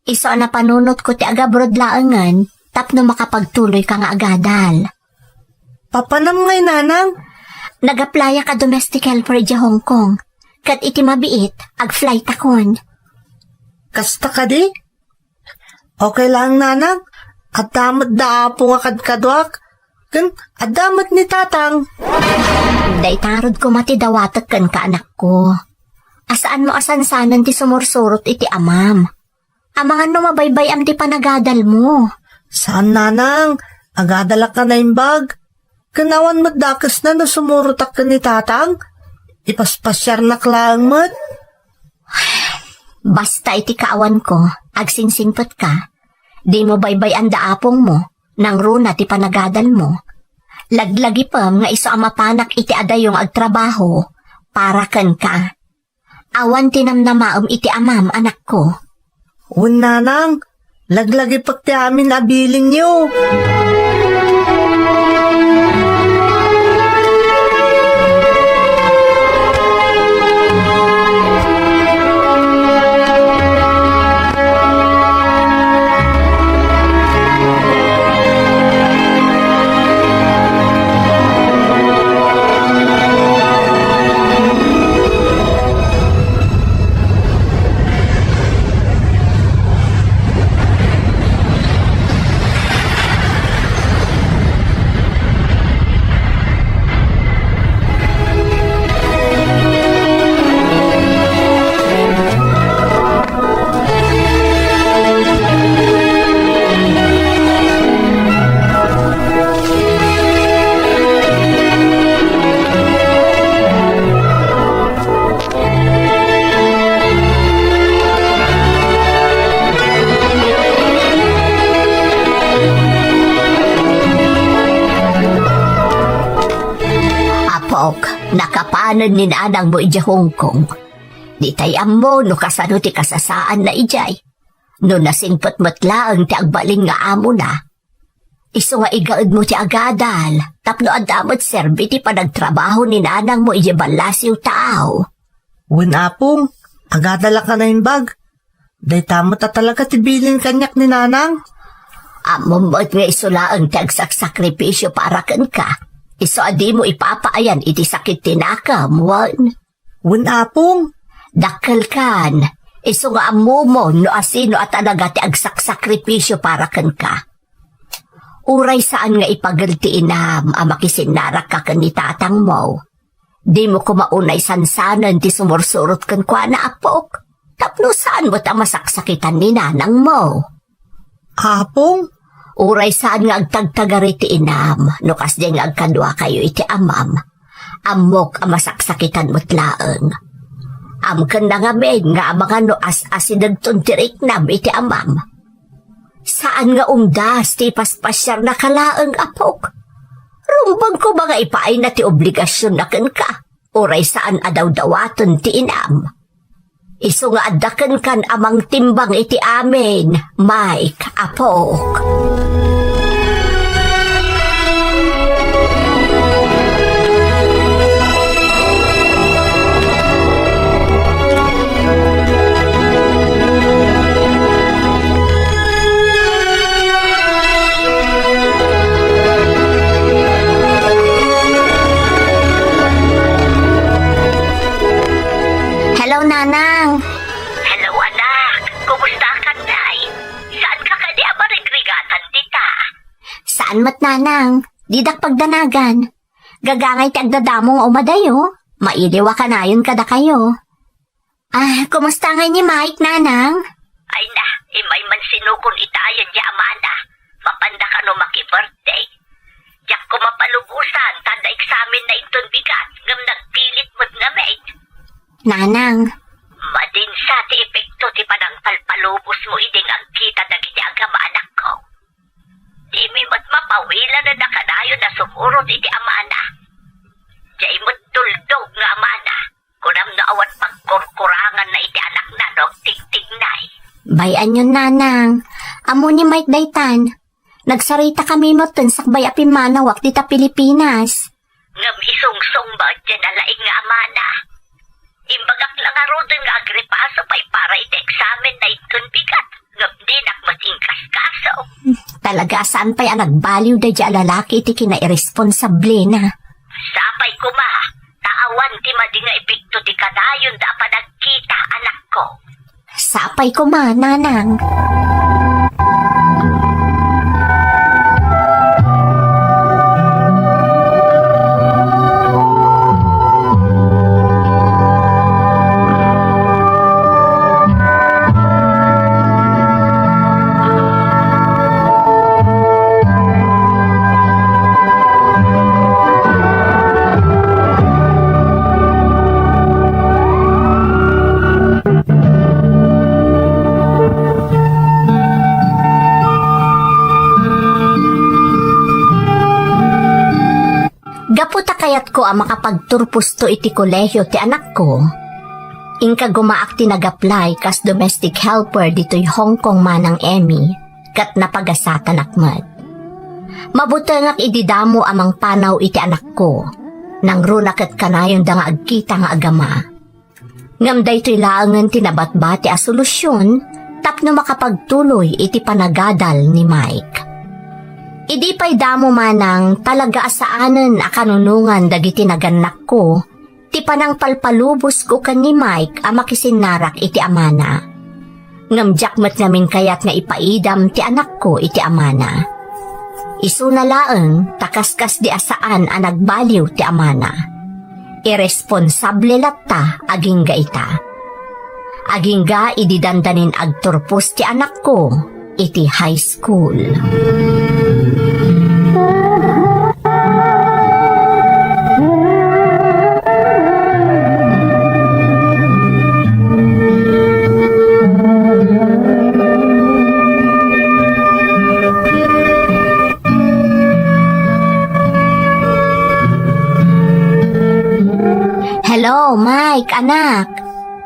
Isu a napanunotko ti agabroad laengen tapno makapagtuloyka nga agadal. Papanam ngay, nanang? Nag-applyak a domestic helper idiay Hong Kong. Ket iti mabiit, ag-flightakon. Kasta kadi? Okay lang, nanang. Adda met da Apo nga kadkaduak. Ken adda met ni Tatang. Dayta ngarud koma ti dawatek kenka, anakko. A saanmo a sansanen ti sumursurot iti amam. Amangan no mabaybay-am ti panagadalmo. Saan, nanang. Agadalak a naimbag. Ken awan met dakesna no sumurotak ken ni Tatang. Ipaspasiarnak laeng met. Basta iti kaawanko, agsingsingpetka. Dimo baybay-an da apongmo, nangruna ti panagadalmo. Laglagipem nga isu a mapanak iti adayo nga agtrabaho para kenka. Awan ti namnamaem iti amam, anakko. Wen, nanang, laglagipek ti amin a bilinyo. Apok, nakapanen ni nanangmo idiay Hong Kong. Ditay ammo no kasano ti kasasaanna idiay. No nasingpet met laeng ti agbalin nga amona, isu nga igaedmo ti agadal tapno adda met serbi ti panagtrabaho ni nanangmo idiay ballasiw taaw. Wen, Apong, agadalak a naimbag. Dayta met a talaga ti bilin kaniak ni nanang. Ammom met nga isu laeng ti agsaksakripisio para kenka. Isu a dimo ipapaayan iti sakit ti nakem, wen? Wen, Apong. Dakkelkan, isu nga ammomo no asino a talaga ti agsaksakripisio para kenka. Uray saan nga ipagel ti inam a makisinnarakka ken ni tatangmo. Dimo koma unay sansanen ti sumursurot kenkuana, apok, tapno saan met a masaksakitan ni nanangmo. Apong? Uray saan nga agtagtagari ti inam no kasdiay nga agkaduakayo iti amam. Ammok a masaksakitan met laeng. Amkenna ngamin nga amangan no as-asidegton ti riknam iti amam. Saan nga umdas ti ipaspasiarnaka laeng, apok. Rumbeng koma nga ipaayna ti obligasionna kenka, uray saan a dawdawaten ti inam. Isu nga adda kenkan a mangtimbang iti amin, Mike, apok. Hello, Nanang. Hello, anak. Kumusta ka, Nay? Saan ka kadi a marigrigatan dita? Saan met, Nanang. Didak pagdanagan. Gagangay ti agdadamo nga umadayo. Mailiw a kanayon kadakayo. Ah, kumusta ngay ni Mike, Nanang? Ay na, immay man sinukon itayen ti amana. Mapanda kano maki-birthday. Diak ko mapalubosan, ta adda eksamen na inton bigat, ngem nagpilit met nga maid. Nanang. Madinsa ti epekto ti panangpalpalubos mo idi nga agkita dagiti agama, anakko. Dimi met mapawilanen a kanayon a sumurot iti amana. Diay met tuldog nga amana. Kunam no awan pagkurkuranganna iti anakna no agtigtignay. Bay-anyon, Nanang. Ammo ni Mike daytan. Nagsaritakami metten sakbay a pimmanawak dita Pilipinas. Ngem isungsong met diay nalaing nga amana. Imbagak la ngaruden nga agripaso pay para iti eksamen na inton bigat, ngem dinak met inkaskaso. Talaga a saan pay a nagbaliw daydiay a lalaki iti kinairesponsablena. Sapay koma, ta awan ti madi nga epekto ti kadayonda a panagkita, anakko. Sapay koma, Nanang. Gapu ta kayatko a makapagturposto iti kolehio ti anakko, inka gumaak ti nag-apply kas domestic helper ditoy Hong Kong, Manang Emmy, ket napagasatanak met. Mabutengak idi damo a mangpanaw iti anakko, nangruna ket kanayonda nga agkita nga agama. Ngem daytoy laengen ti nabatbati a solusion tapno makapagtuloy iti panagadal ni Mike. Idi pay damo manang, talaga a saanen a kanunongan dagiti nagannakko ti panangpalpalubosko ken ni Mike a makisinnarak iti amana. Ngem diak met ngamin kayat nga ipaidam ti anakko iti amana. Isuna laeng ta kaskasdi a saan a nagbaliw ti amana. Iresponsable latta agingga ita. Agingga idi dandanin agturpos ti anakko iti high school. Hello, Mike, anak.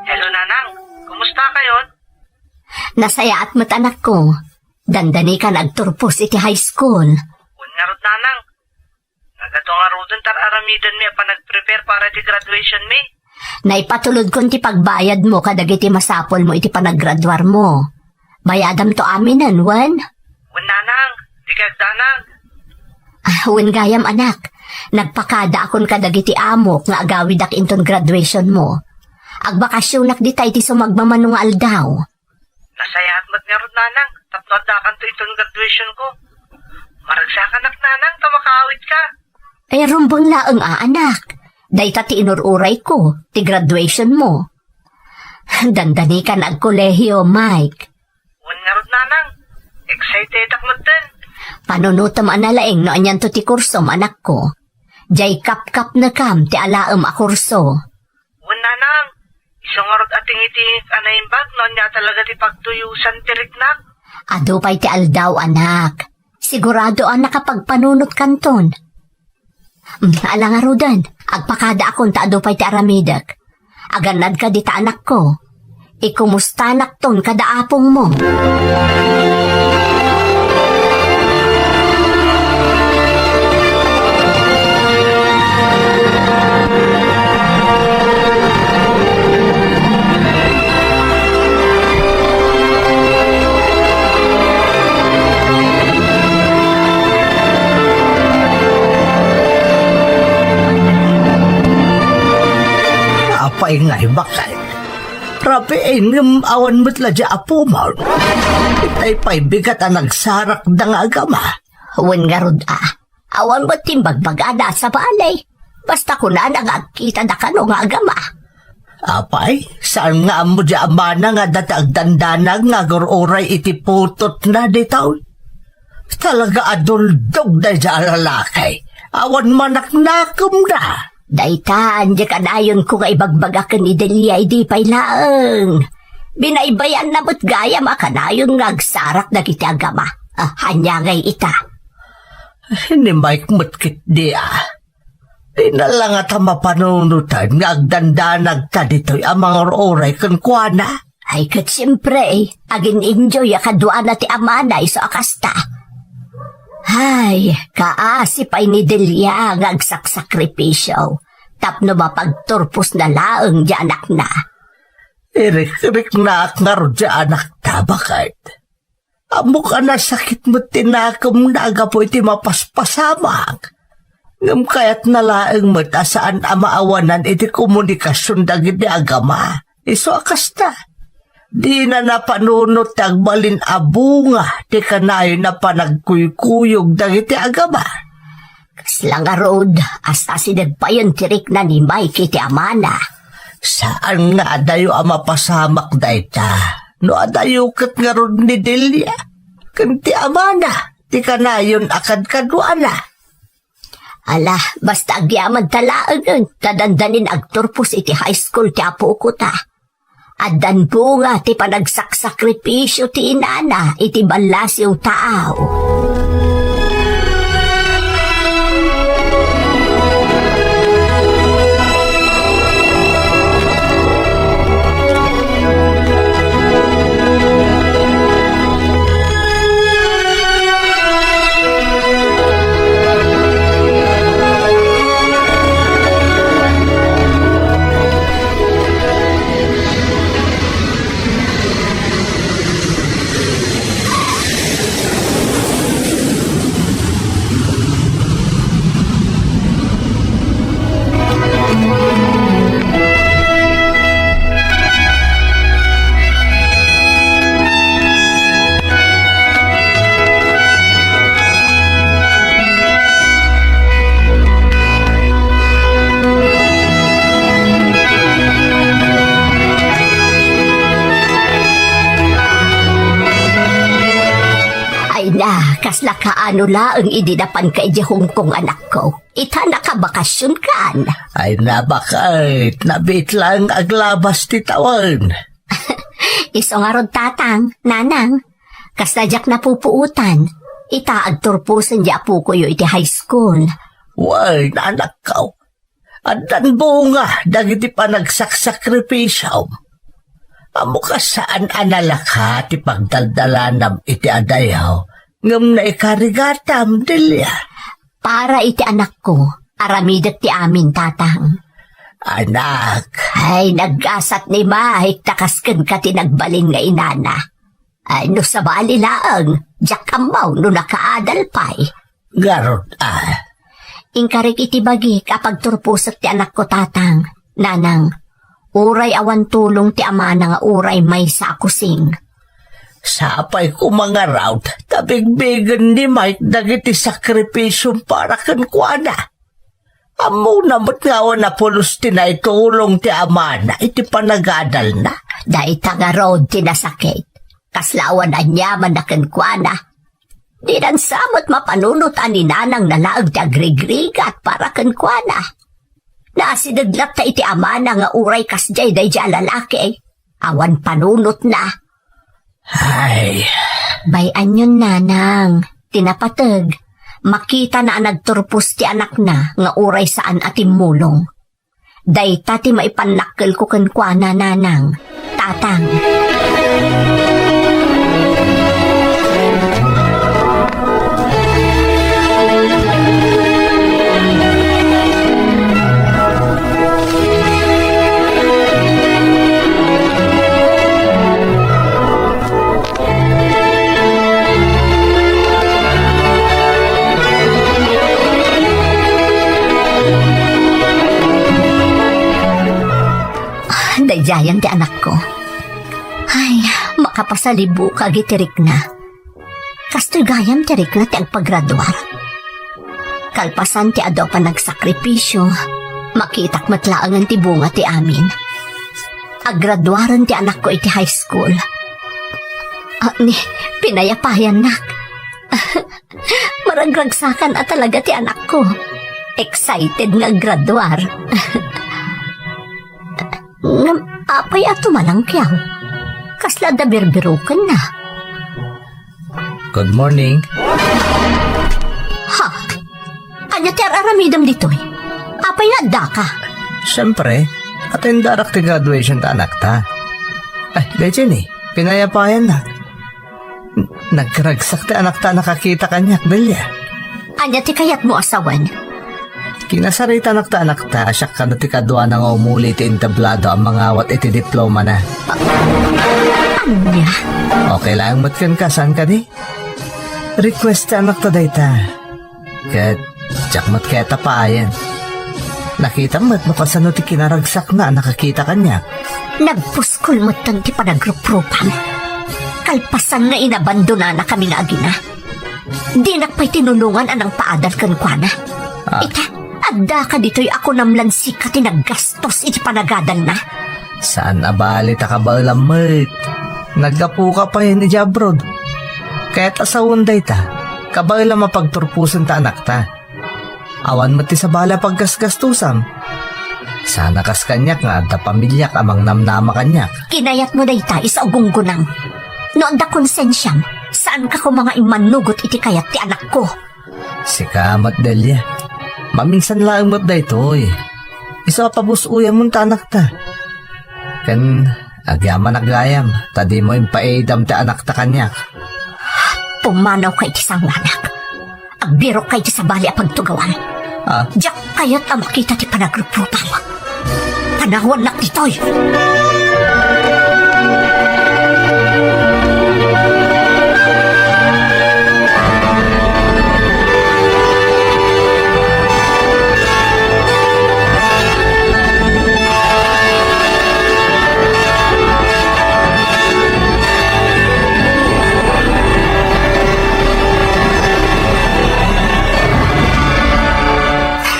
Hello, Nanang. Kumusta kayon? Nasayaat met, anakko. Dandanikan agturpos iti high school. Wen ngarud, Nanang. Nagadu ngaruden ta ar-aramidenmi a panagprepare para iti graduationmi. Naipatulodkon ti pagbayadmo kadagiti masapulmo iti panaggraduarmo. Bayadamto aminen, wen? Wen, Nanang. Dika agdanag. Ah, wen gayam, anak. Nagpakadaakon kadagiti amok nga agawidak inton graduationmo. Agbakasionak dita iti sumagmamano nga aldaw. Nasayaat met ngarud, Nanang, tapno addakanto inton graduationko. Maragsakanak, Nanang, ta makaawidka. Ay, rumbeng laeng a, anak. Dayta ti inur-urayko, ti graduationmo. Dandanikan agkolehio, Mike. Wen ngarud, Nanang. Excitedak metten. Panunotem a nalaing no anianto ti kursom, anakko. Diay kapkapnekam ti alaem a kurso. Wen, Nanang, isu ngarud a tingitiingek a naimbag no ania talaga ti pagtuyosan ti riknak. Adu pay ti aldaw, anak. Sigurado a nakapagpanunotkanton. Mm, ala ngaruden, agpakadaakon ta adu pay ti aramidek. Agannadka dita, anakko. Ikumustanakton kada apongmo. Apay ngay, baket? Rabiin ngem awan met la di apomon. Itay pay bigat a nagsarakda nga agama. Wen ngarud a, awan met ti imbagbagada a sabali. Basta kunana nga agkitada kano nga agama. Apay, saan nga ammo di amana nga adda ti agdandanag nga agur-uray iti putotna ditoy? Talaga a duldog daydi a lalaki. Awan manaknakemna. Daytan, di kanayonko nga ibagbaga ken ni Delia idi pay laeng. Binaybayanna met gayam a kanayon nga agsarak dagiti agama. Ah, ania ngay ita? Ni Mike met ketdi a. Dina la ngata mapanunotan nga agdandanagta ditoy a mangur-uray kenkuana. Ay, ket siempre, agin-enjoy a kaduana ti amana isu a kasta. Ay, kaasi pay ni Delia nga agsaksakripisio tapno mapagturposna laeng ti anakna. Irikriknaak ngarud ti anakta, baket. Ammok a nasakit met ti nakemna gapu iti mapaspasamak. Ngem kayatna laeng met a saan a maawanan iti komunikasion dagiti agama. Isu a kasta, dina napanunot ti agbalin a bunga ti kanayon a panagkuykuyog dagiti agama. Kasla ngarud, asideg payen ti rikna ni Mike iti amana. Saan nga adayo a mapasamak dayta no adayo ket ngarud ni Delia ken ti amana ti kanayon a kadkaduana. Ala, basta agyamanta laengen ta dandanin agturpos iti high school ti apokota. Addan bunga ti panagsaksakripisio ti inana iti ballasiw taaw. Ay na, kasla kaano laeng idi napanka idiay Hong Kong, anakko? Ita nakabakasionkan. Ay na, baket, nabiit laeng aglabas ti tawen. Isu ngarud, tatang, nanang. Kasla diak napupuotan. Ita agturposen di apokoyo iti high school. Wen, anakko, addan bunga dagiti panagsaksakripisom. Ammok a saan a nalaka ti pagdaldalanam iti adayo, ngem naikarigatam, Delia. Para iti anakko, aramidek ti amin, tatang. Anak. Ay, naggasat ni Mike ta kas kenka ti nagbalin nga inana. Ay, no sabali laeng, diak ammo no nakaadal pay. Ngarud a. Inkarek iti bagik a pagturposek ti anakko, tatang, nanang. Uray awan tulong ti amana nga uray maysa a kusing. Sapay koma ngarud ta bigbigen ni Mike dagiti sakripisom para kenkuana. Ammona met nga awan a pulos ti naitulong ti amana iti panagadalna. Dayta ngarud ti nasakit. Kasla awan aniamanna kenkuana. Dinan sa met mapanunot a ni nanang nalaeng ti agrigrigat para kenkuana. Naasideg latta iti amana nga uray kasdiay daydiay a lalaki. Awan panunotna. Ay. Bay-anyon, nanang. Ti napateg, makitana a nagturpos ti anakna nga uray saan a timmulong. Dayta ti maipannakkelko kenkuana, nanang. Tatang. Daydiayen ti anakko. Ay, makapasalibuka iti rikna. Kastoy gayam ti rikna ti agpagraduar. Kalpasan ti adu a panagsakripisio, makitak met laengen ti bunga ti amin. Aggraduaren ti anakko iti high school. Ni, pinayapayannak. Maragragsakan a talaga ti anakko. Excited nga aggraduar. Ngem apay a tumalangkiaw? Kasla adda birbirokenna. Good morning. Ha? Ania ti ar-aramidem ditoy? Apay nga addaka? Siempre, attendarak ti graduation ta anakta. Ay, daytoy ni, pinayapayannak. N-, nagragsak ti anakta a nakakita kaniak, Delia. Ania ti kayatmo a sawen? Kinasaritanak ti anakta a siak kano ti kaduana nga umuli iti entablado a mangawat iti diplomana. Ania? Okay laeng met kenka, saan kadi? Request ti anakta dayta. Ket diak met kayat a paayen. Nakitam met no kasano ti kinaragsakna a nakakita kaniak. Nagpuskol metten ti panagruprupam. Kalpasan nga inabandonanakami nga agina, dinak pay tinulongan a nangpaadal kenkuana. Ah. Ita, addaka ditoy a kunam lan sika ti naggastos iti panagadalna. Saan a bali ta kabaelam met. Naggapuka pay idiay abroad. Kayat a sawen dayta, kabaelam a pagturposen ta anakta. Awan met ti sabali a paggasgastosam. Saan a kas kaniak nga adda pamiliak a mangnamnama kaniak. Kinayatmo dayta isu a gunggonam. No adda konsensiam, saanka koma nga immannugot iti kayat ti anakko. Sika met, Delia. Maminsan laeng met daytoy. Isu a pabus-oyamon ta anakta. Ken agyamanak gayam, ta dimo impaidam ti anakta kaniak. Pumanawka iti sangoanak. Agbirokka iti sabali a pagtugawam. Ah? Diak kayat a makita ti panagruprupam. Panawannak ditoy.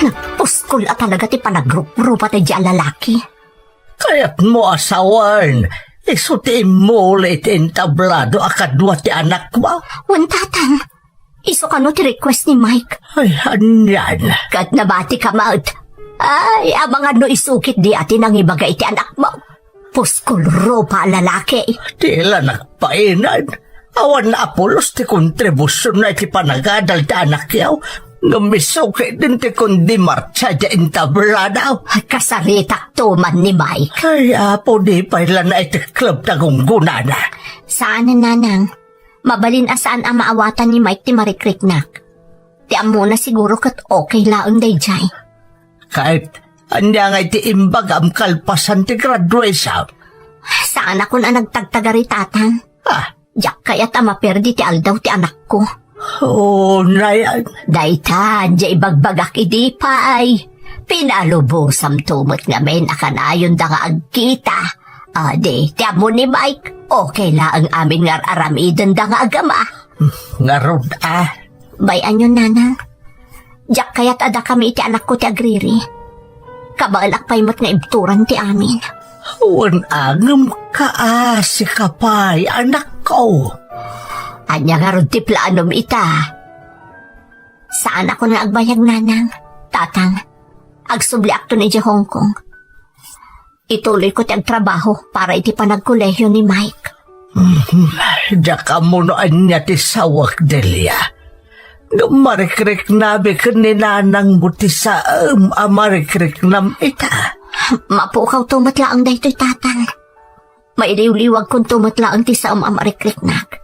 Nagpuskol a talaga ti panagruprupa daydiay a lalaki. Kayatmo a sawen, isu ti immuli iti entablado a kadua ti anakmo? Wen, Tatang. Isu kano ti request ni Mike. Ay, anian? Ket nabatika met. Ay, amangan no isu ketdi a ti nangibaga iti anakmo. Puskol rupa a lalaki. Dila nagpainan. Awan a pulos ti kontribusyon na iti panagadal ti anakyaw. Ngem isu ketdin ti kundi martsa di entablado. Kasaritak tuman ni Mike. Ay, Apo, di pay la na iti club ta gunggonana. Saan, Nanang. Mabalin a saan a maawatan ni Mike ti marikriknak. Ti ammona siguro ket okay laeng daydiay. Ket ania ngay ti imbagam kalpasan ti graduation? Saanakon a nagtagtagari, Tatang. Ah. Diak kayat a maperdi ti aldaw ti anakko. Oh, nayan. Dayta, diay ibagbagak idi pay. Pinalubosamto met ngamin a kanayonda nga agkita. Adi, ti ammo ni Mike, okay laeng amin nga ar-aramidenda nga agama. Ngarud, ah. Bay-anyon, Nanang. Diak kayat a dakami iti anakko ti agriri. Kabaelak pay met nga ibturan ti amin. Wen angem ka, ah, sika pay, anakko. Ania ngarud ti planom ita? Saanakon nga agbayag, Nanang. Tatang, agsubliakton idiay Hong Kong. Ituloyko ti agtrabaho para iti panagkolehio ni Mike. Mhm. Diak ammo no ania ti sawek, Delia. Ngem marikriknami ken ni nanangmo ti saan a marikriknam ita. Mapukawto met laeng daytoy, Tatang. Mailiwliwagkonto met laeng ti saem a marikriknak.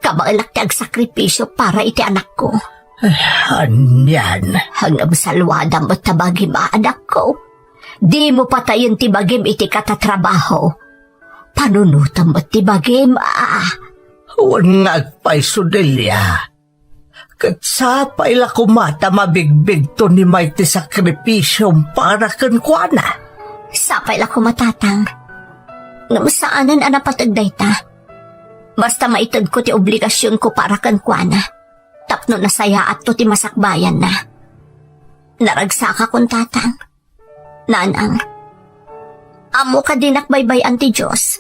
Kabaelak ti agsakripisio para iti anakko. Anian? Ngem salwadam met ta bagim a anakko. Dimo patayen ti bagim iti katatrabaho. Panunotem met ti bagim a. Wen nga agpayso, Delia. Ket sapay la koma ta mabigbigto ni May ti sakripisiom para kenkuana. Sapay la koma, Tatang. Ngem saanen a napateg dayta. Basta maitedko ti obligasionko para kenkuana. Tapno nasayaatto ti masakbayanna. Naragsakakon, Tatang. Nanang, ammok a dinak baybay-an ti Dios.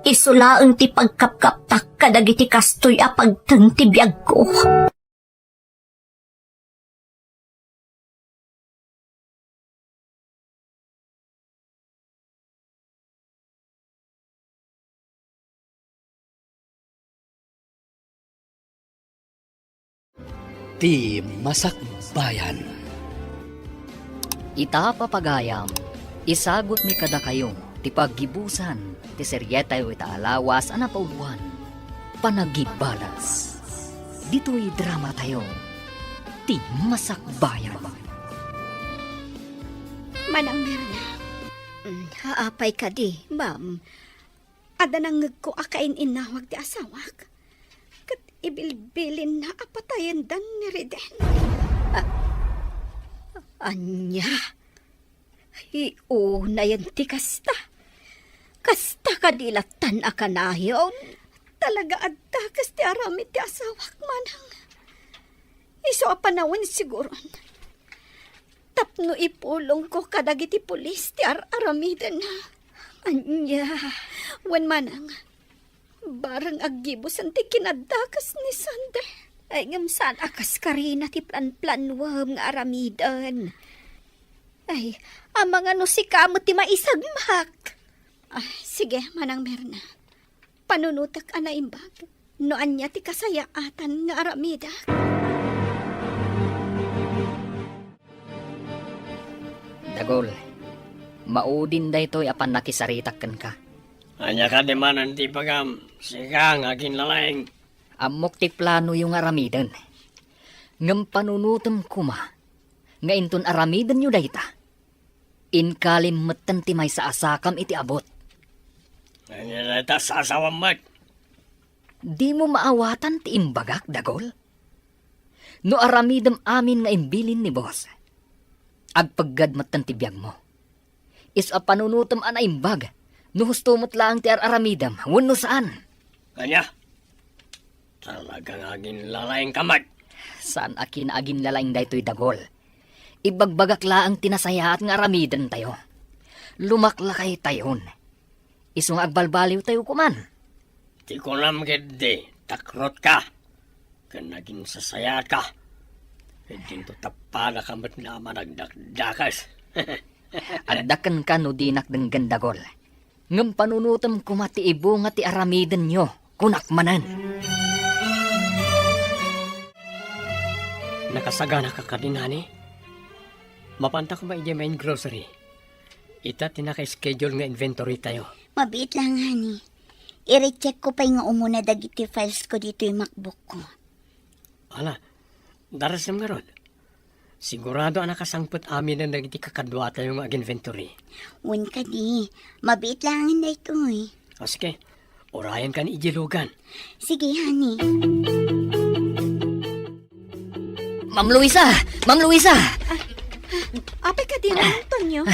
Isu laeng ti pagkapkaptak kadagiti kastoy a pagteng ti biagko. Ti Masakbayan. Ita, papagayam, isagutmi kadakayo ti paggibusan ti serietayo ita a lawas a napauloan, Panagibalas. Ditoy dramatayo, Ti Masakbayan. Manang Mirna. Mm, apay kadi, ma'am? Adda nangngegko a kain-innawag ti asawak. Ket ibilbilinna a patayendan ni Reden. A-, ania? Iunayen ti kasta. Kasta kadi lattan a kanayon? Talaga adda kas ti aramid ti asawak, manang. Isu a panawen siguron. Tapno ipulongko kadagiti pulis ti ar-aramidenna. Ania? Wen manang, bareng aggibusan ti kinaddakas ni Sander. Ay, ngem saan a kas karina ti planplanuem nga aramiden. Ay, amangan no sika met ti maisagmak. Ah, sige, Manang Mirna. Panunotek a naimbag no ania ti kasayaatan nga aramidek. Dagol, maudin daytoy a pannakisaritak kenka. Ania kadi manen ti ibagam, sika nga aginlalaing? Ammok ti planoyo nga aramiden. Ngem panunotem koma nga inton aramidenyo dayta, inkalim metten ti maysa a sakam iti abut. Ania dayta sasawam met? Dimo maawatan ti imbagak, Dagol? No aramidem amin nga imbilin ni Boss, agpeggad metten ti biagmo. Isu a panunotem a naimbag no husto met laeng ti ar-aramidem wenno saan. Ania? Talaga nga aginlalaingka met. Saan a kinaaginlalaing daytoy, Dagol. Ibagbagak laeng ti nasayaat nga aramidentayo. Lumaklakaytayon. Isu nga agbalbaliwtayo koman. Ti kunam ketdi, takrotka ken aginsasayaatka. Ket dinto tappadaka met nga managdakdakes. Adda kenka no dinak denggen, Dagol. Ngem panunotem koma ti ibunga ti aramidenyo, kunak manen. Nakasaganaka kadin, honey? Mapanta koma idiay main grocery. Ita ti naka-schedule nga inventory tayo. Mabiit laeng, honey. I-recheck ko pay nga umuna dagiti files ko ditoy MacBook ko. Ala, darasem ngarud. Sigurado a nakasangpet aminen dagiti kakaduatayo nga ag-inventory. Wen kadi, mabiit laengen daytoy. O sige, urayenkan idiay lugan. Sige, honey. Ma'am Luisa! Ma'am Luisa! Apay kadi, Antonio?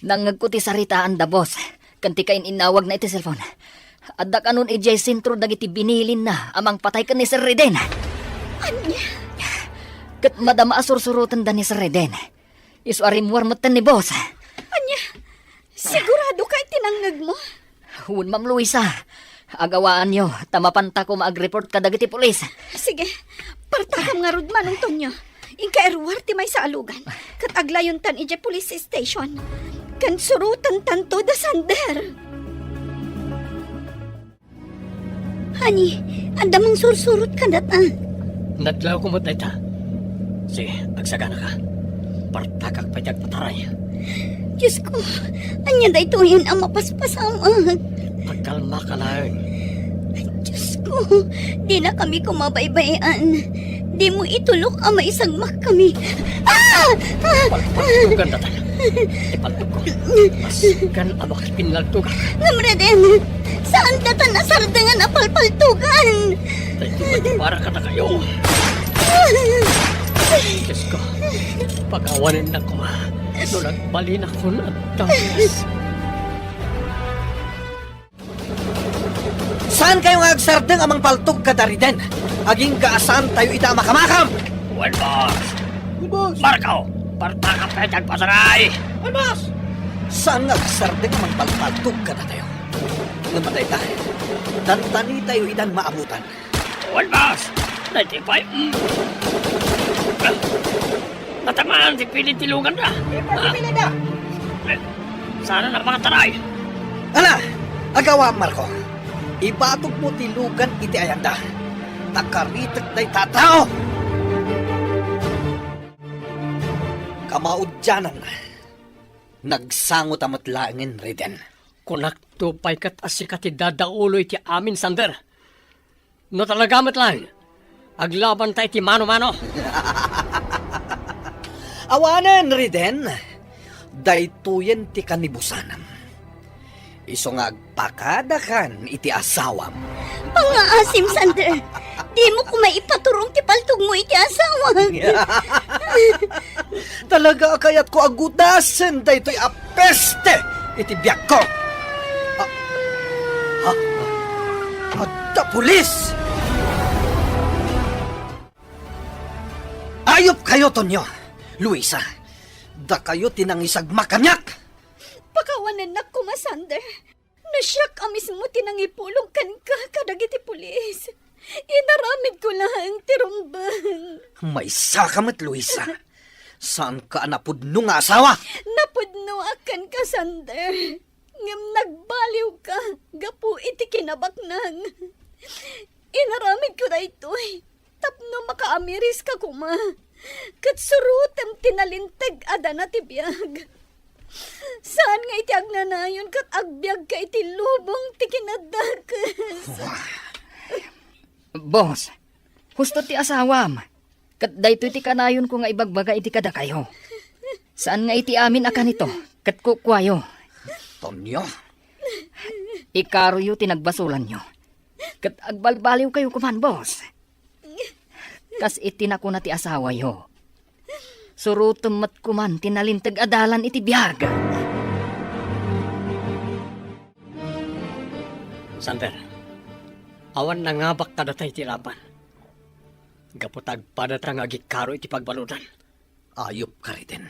Nangngegko ti saritaan da boss ken ti kain-innawagna iti cellphone. Adda kanon idiay sentro dagiti binilinna a mangpatay ken ni Sir Reden. Ania? Ket madama a sursurotenda ni Sir Reden. Isu a rimmuar metten ni boss. Ania? Sigurado ka iti nangngegmo? Wen, Ma'am Luisa. Agawaanyo, ta mapanta koma ag-report kadagiti pulis. Sige, partakam ngarud, Manong Tonyo. Inka iruar ti maysa a lugan, ket aglayontan idiay police station. Ken surotentanto da Sander. Honey, adda mangsursurot kadata. Nadlawko met dayta. Sige, agsaganaka. Partakak pay ti agpataray. Diyos ko, ania daytoyen a mapaspasamak? Agkalmaka laeng. Diyos ko, dina kami kumabaybay-an. Dimo itulok a maisagmak kami. Ah! Ah! Palpaltugan data. Ipaltog ko. Masgan a makapinnaltugan. Ngem Reden, saan datan a sardengan a palpaltugan? Daytoy ti para kadakayo. Diyos ko, pakawanennak koma no nagbalinakon a Darius. Saankayo nga agsardeng a mangpaltog kada Reden? Agingga a saantayo ita a makamakam! Wen, boss! Wen, boss! Marco! Partakap tayo ti agpataray! Wen, boss! Saan nga agsardeng a mangpalpaltog kadatayo? Ngem dayta, tantanitayo itan maabutan. Wen, boss! Daytoy pay, mm. Natamaan ti pilid ti luganda. Ipasibilida. Sana napakataray. Ala, agawa, Marco. Ibatogmo ti lugan iti ayanda. Ta karitek dayta a tao. Kamaudiananna, nagsangota met laengen Reden. Kunakto pay ket a sika ti dadaulo iti amin, Sander. No talaga met laeng, aglabanta iti mano-mano. Awanen, Reden. Daytoyen ti kanibusanam. Isu nga agpakadakan iti asawam. Pangngaasim, Sander. Dimo koma ipaturong ti paltogmo iti asawak. Talaga a kayatko a gudasen daytoy a peste iti biagko. Ah, ah, adda pulis! Ayupkayo, Tonio, Luisa. Dakayo ti nangisagmak kaniak. Pakawanennak koma, Sander. No siak a mismo ti nangipulong kenka kadagiti pulis, inaramidko laeng ti rumbeng. Maysaka met, Luisa. Saanka a napudno nga asawa. Napudnoak kenka, Sander. Ngem nagbaliwka gapu iti kinabaknang. Inaramidko daytoy tapno makaamiriska koma, ket surotem ti nalinteg a dana ti biag. Saan nga iti agnanayon ket agbiagka iti lubong ti kinadakes. Boss, husto ti asawam. Ket daytoy ti kanayonko nga ibagbaga iti kadakayo. Saan nga iti amin a kanito, ket kukuayo. Tonio. Ikaroyo ti nagbasolanyo. Ket agbalbaliwkayo koman, boss. Kas iti nakuna ti asawayo, surotem met koman ti nalinteg a dalan iti biag. Sander, awan nangabak kadata iti laban. Gapu ta agpadata nga agikaro iti pagbaludan. Ayupka, Reden.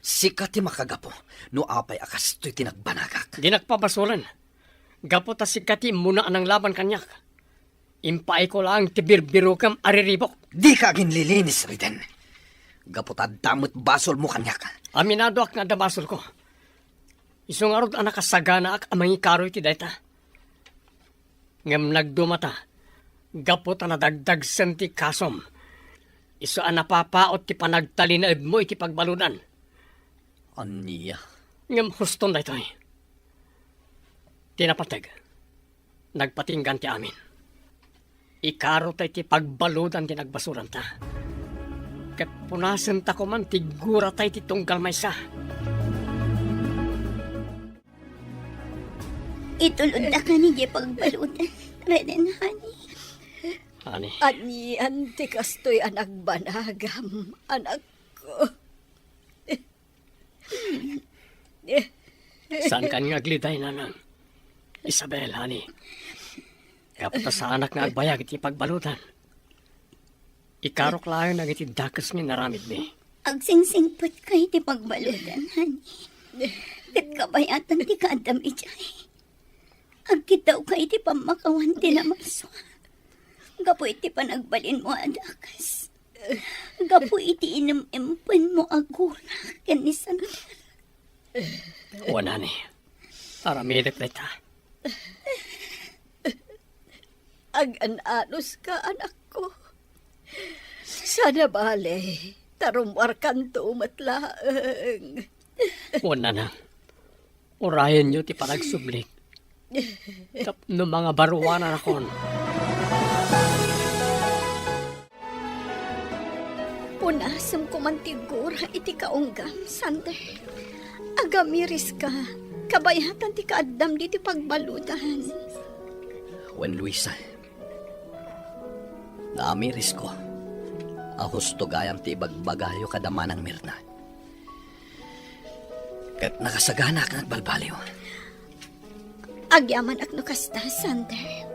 Sika ti makagapu no apay a kastoy ti nagbanagak. Dinak pabasolen. Gapu ta sika ti immuna a nanglaban kaniak. Impaayko laeng ti birbirokem a riribuk. Dika aginlilinis, Reden. Gapu ta adda met basolmo kaniak. Aminadoak nga adda basolko. Isu ngarud a nakasaganaak a mangikaro iti dayta. Ngem nagdumata, gapu ta nadagdagsen ti kasom, isu a napapaut ti panagtalinaedmo iti pagbaludan. Ania? Ngem huston daytoy. Ti napateg, nagpatinggan ti amin. Ikarota iti pagbaludan ti nagbasolanta. Ket punasenta koman ti gurata iti tunggal maysa. Itulodda kanidiay pagbaludan, Reden, honey. Honey. Anian ti kastoy a nagbanagam, anakko? Saankan nga agliday, nanang. Isabel, honey. Gapu ta saanak nga agbayag iti pagbaludan. Ikarok laeng dagiti dakes nga inaramidmi. Agsingsingpetka iti pagbaludan, honey. Ket kabayatan ti kaaddam idiay. Agkiddawka iti pammakawan ti namasua gapu iti panagbalinmo a dakes. Gapu iti inim-impenmo a gura ken ni Sander. Wen, honey. Aramidek dayta. Agan-anuska, anakko. Saan a bale, ta rummuarkanto met laeng. Kunana, urayenyo ti panagsublik tapno mangabaruananakon. Punasemko man ti gura iti kaunggam, Sander. Agamiriska, kabayatan ti kaaddam ditoy pagbaludan. Wen, Luisa, naamirisko a husto gayam ti ibagbagayo kada Manang Mirna. Ket nakasaganaak nga agbalbaliw. Agyamanak no kasta, Sander.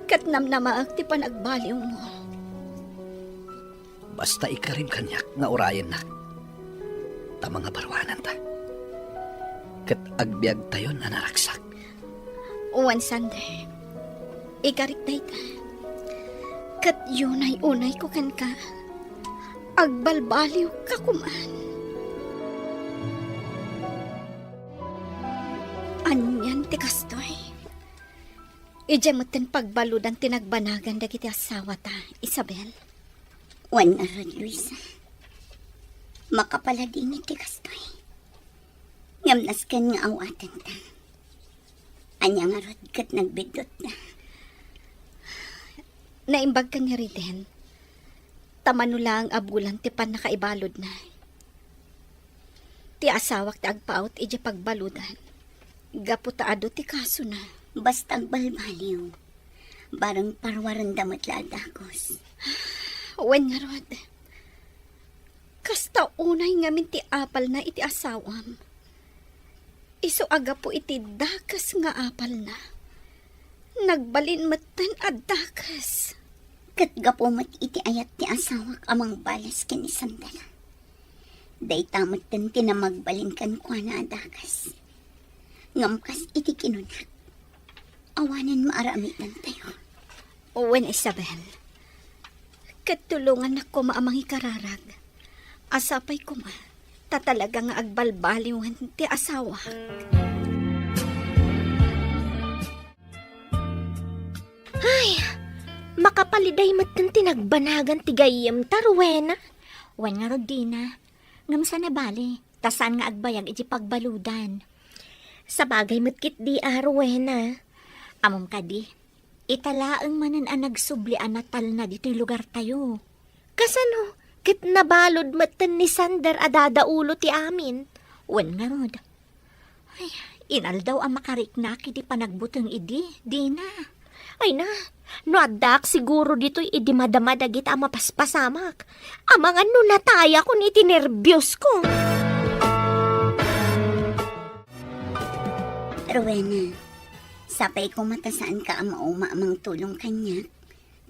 Ket namnamaek ti panagbaliwmo. Basta ikarim kaniak nga urayennak, ta mangabaruananta. Ket agbiagtayon a naragsak. Wen, Sander, ikarik dayta. Ket yunay-unayko kenka, agbalbaliwka koman. Anian ti kastoy? Idiay metten pagbaludan ti nagbanagan dagiti asawata, Isabel. Wen ngarud, Luisa. Makapaladingit ti kastoy. Ngem nasken nga awatenta. Ania ngarud ket nagbiddutna? Naimbag ken ni Reden, ta mano laeng a bulan ti pannakaibaludna. Ti asawak ti agpaawat idiay pagbaludan, gapu ta adu ti kasona. Basta agbalbaliw, bareng parwarenda met la a dakes. Wen ngarud, kasta unay ngamin ti apalna iti asawam. Isu a gapu iti dakes nga apalna, nagbalin metten a dakes. Ket gapu met iti ayat ti asawak a mangbales ken ni Sander, dayta metten ti namagbalin kenkuana a dakes. Ngem kas iti kinunak, awanen maaramidantayo. Wen, Isabel, ket tulongannak koma a mangikararag. A sapay koma, ta talaga nga agbalbaliwen ti asawak. Ay, makapaliday metten ti nagbanagan ti gayyemta, Rowena. Wen ngarud, Dina, ngem saan a bale, ta saan nga agbayag iti pagbaludan. Sabagay met ketdi a, Rowena. Ammom kadi, ita laeng manen a nagsubli a natalna ditoy lugartayo. Kasano ket nabalud metten ni Sander a dadaulo ti amin? Wen ngarud, ay, inaldaw a makariknak iti panagbuteng idi, Dina. Ay na, no addaak siguro ditoy idi madama dagita a mapaspasamak. Amangan no natayakon iti nerbiosko. Rowena, sapay koma ta saanka a mauma a mangtulong kaniak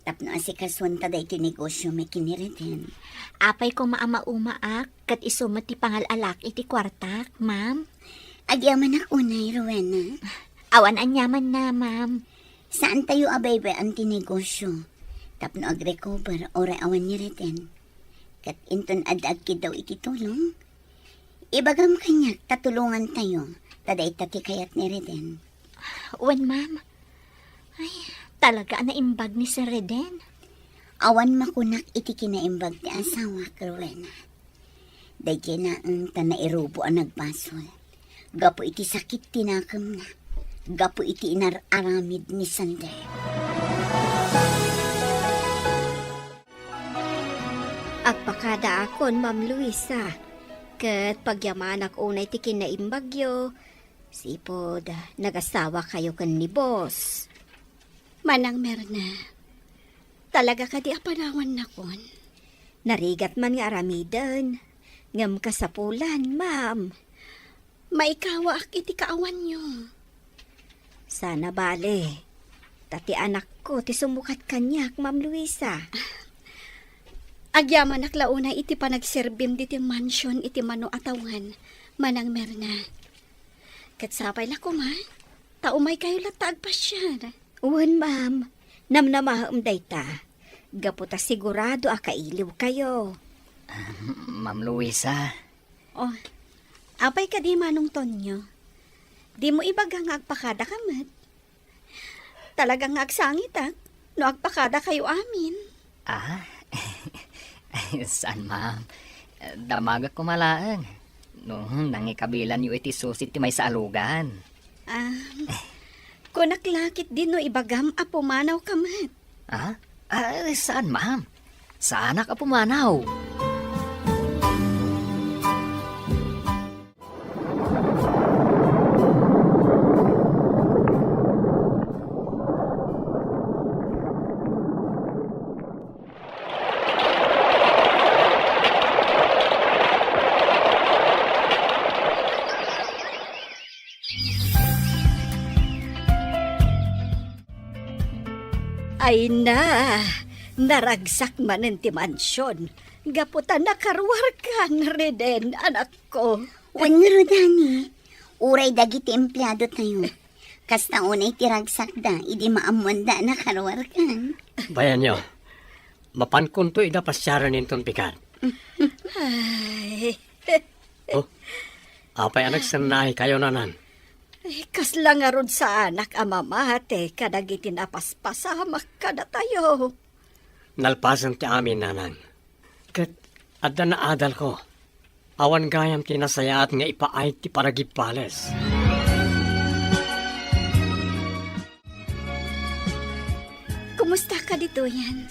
tapno asikasoenta daytoy negosio mi ken ni Reden. Apay koma a maumaak, ket isu met ti pangal-alak iti kuartak, ma'am. Agyamanak unay, Rowena. Awan aniamanna, ma'am. Saantayo a baybay-an ti negosio tapno agrecover uray awan ni Reden. Ket inton adda agkiddaw iti tulong, ibagam kaniak ta tulongantayo, ta dayta ti kayat ni Reden. Wen, ma'am. Ay, talaga a naimbag ni Sir Reden. Awan makunak iti kinaimbag ti asawak, Rowena. Daydiay laeng ta nairubo a nagbasol gapu iti sakit ti nakemna, gapu iti inar-aramid ni Sander. Agpakadaakon, Ma'am Luisa, ket pagyamanak unay ti kinaimbagyo, sipud nagasawakayo ken ni Boss. Manang Mirna, talaga kadi a panawannakon? Narigat man nga aramiden, ngem kasapulan, ma'am, maikawaak iti kaawanyo. Saan a bale, ta ti anakko ti sumukat kaniak, Ma'am Luisa. Agyamanak la unay iti panagserbim ditoy mansion iti mano a tawen, Manang Mirna. Ket sapay la koma, ta umaykayo latta agpasiar. Wen, ma'am. Namnamaem dayta. Gapu ta sigurado a kailiwkayo. Ah, Ma'am Luisa. Oh, apay kadi, Manong Tonyo? Dimo ibaga nga agpakadaka met? Talaga nga agsangitak no agpakadakayo amin. Ah? Saan, ma'am. Damagek koma laeng. No, nangikabilanyo iti susi ti maysa a lugan. Ah, kunak la ketdi no ibagam a pumanawka met. Ah? Ah, saan, ma'am. Saanak a pumanaw. Ay na, naragsak manen ti mansion. Gapu ta nakaruarkan, Reden, anakko. Wen ngarud, Dani, uray dagiti empleadotayo. Kasta unay ti ragsakda idi maammoanda a nakaruarkan. Bayanyo, mapankonto ida pasiaren inton pikat. Ay. Oh, apay a nagsennaaykayo, Nanang? Eh, kasla ngarud saanak a mamati kadagiti napaspasamak kadatayo. Nalpasen ti amin, Nanang. Ket adda naadalko. Awan gayam ti nasayaat nga ipaay ti panagibbales. Kumusta ka ditoyen,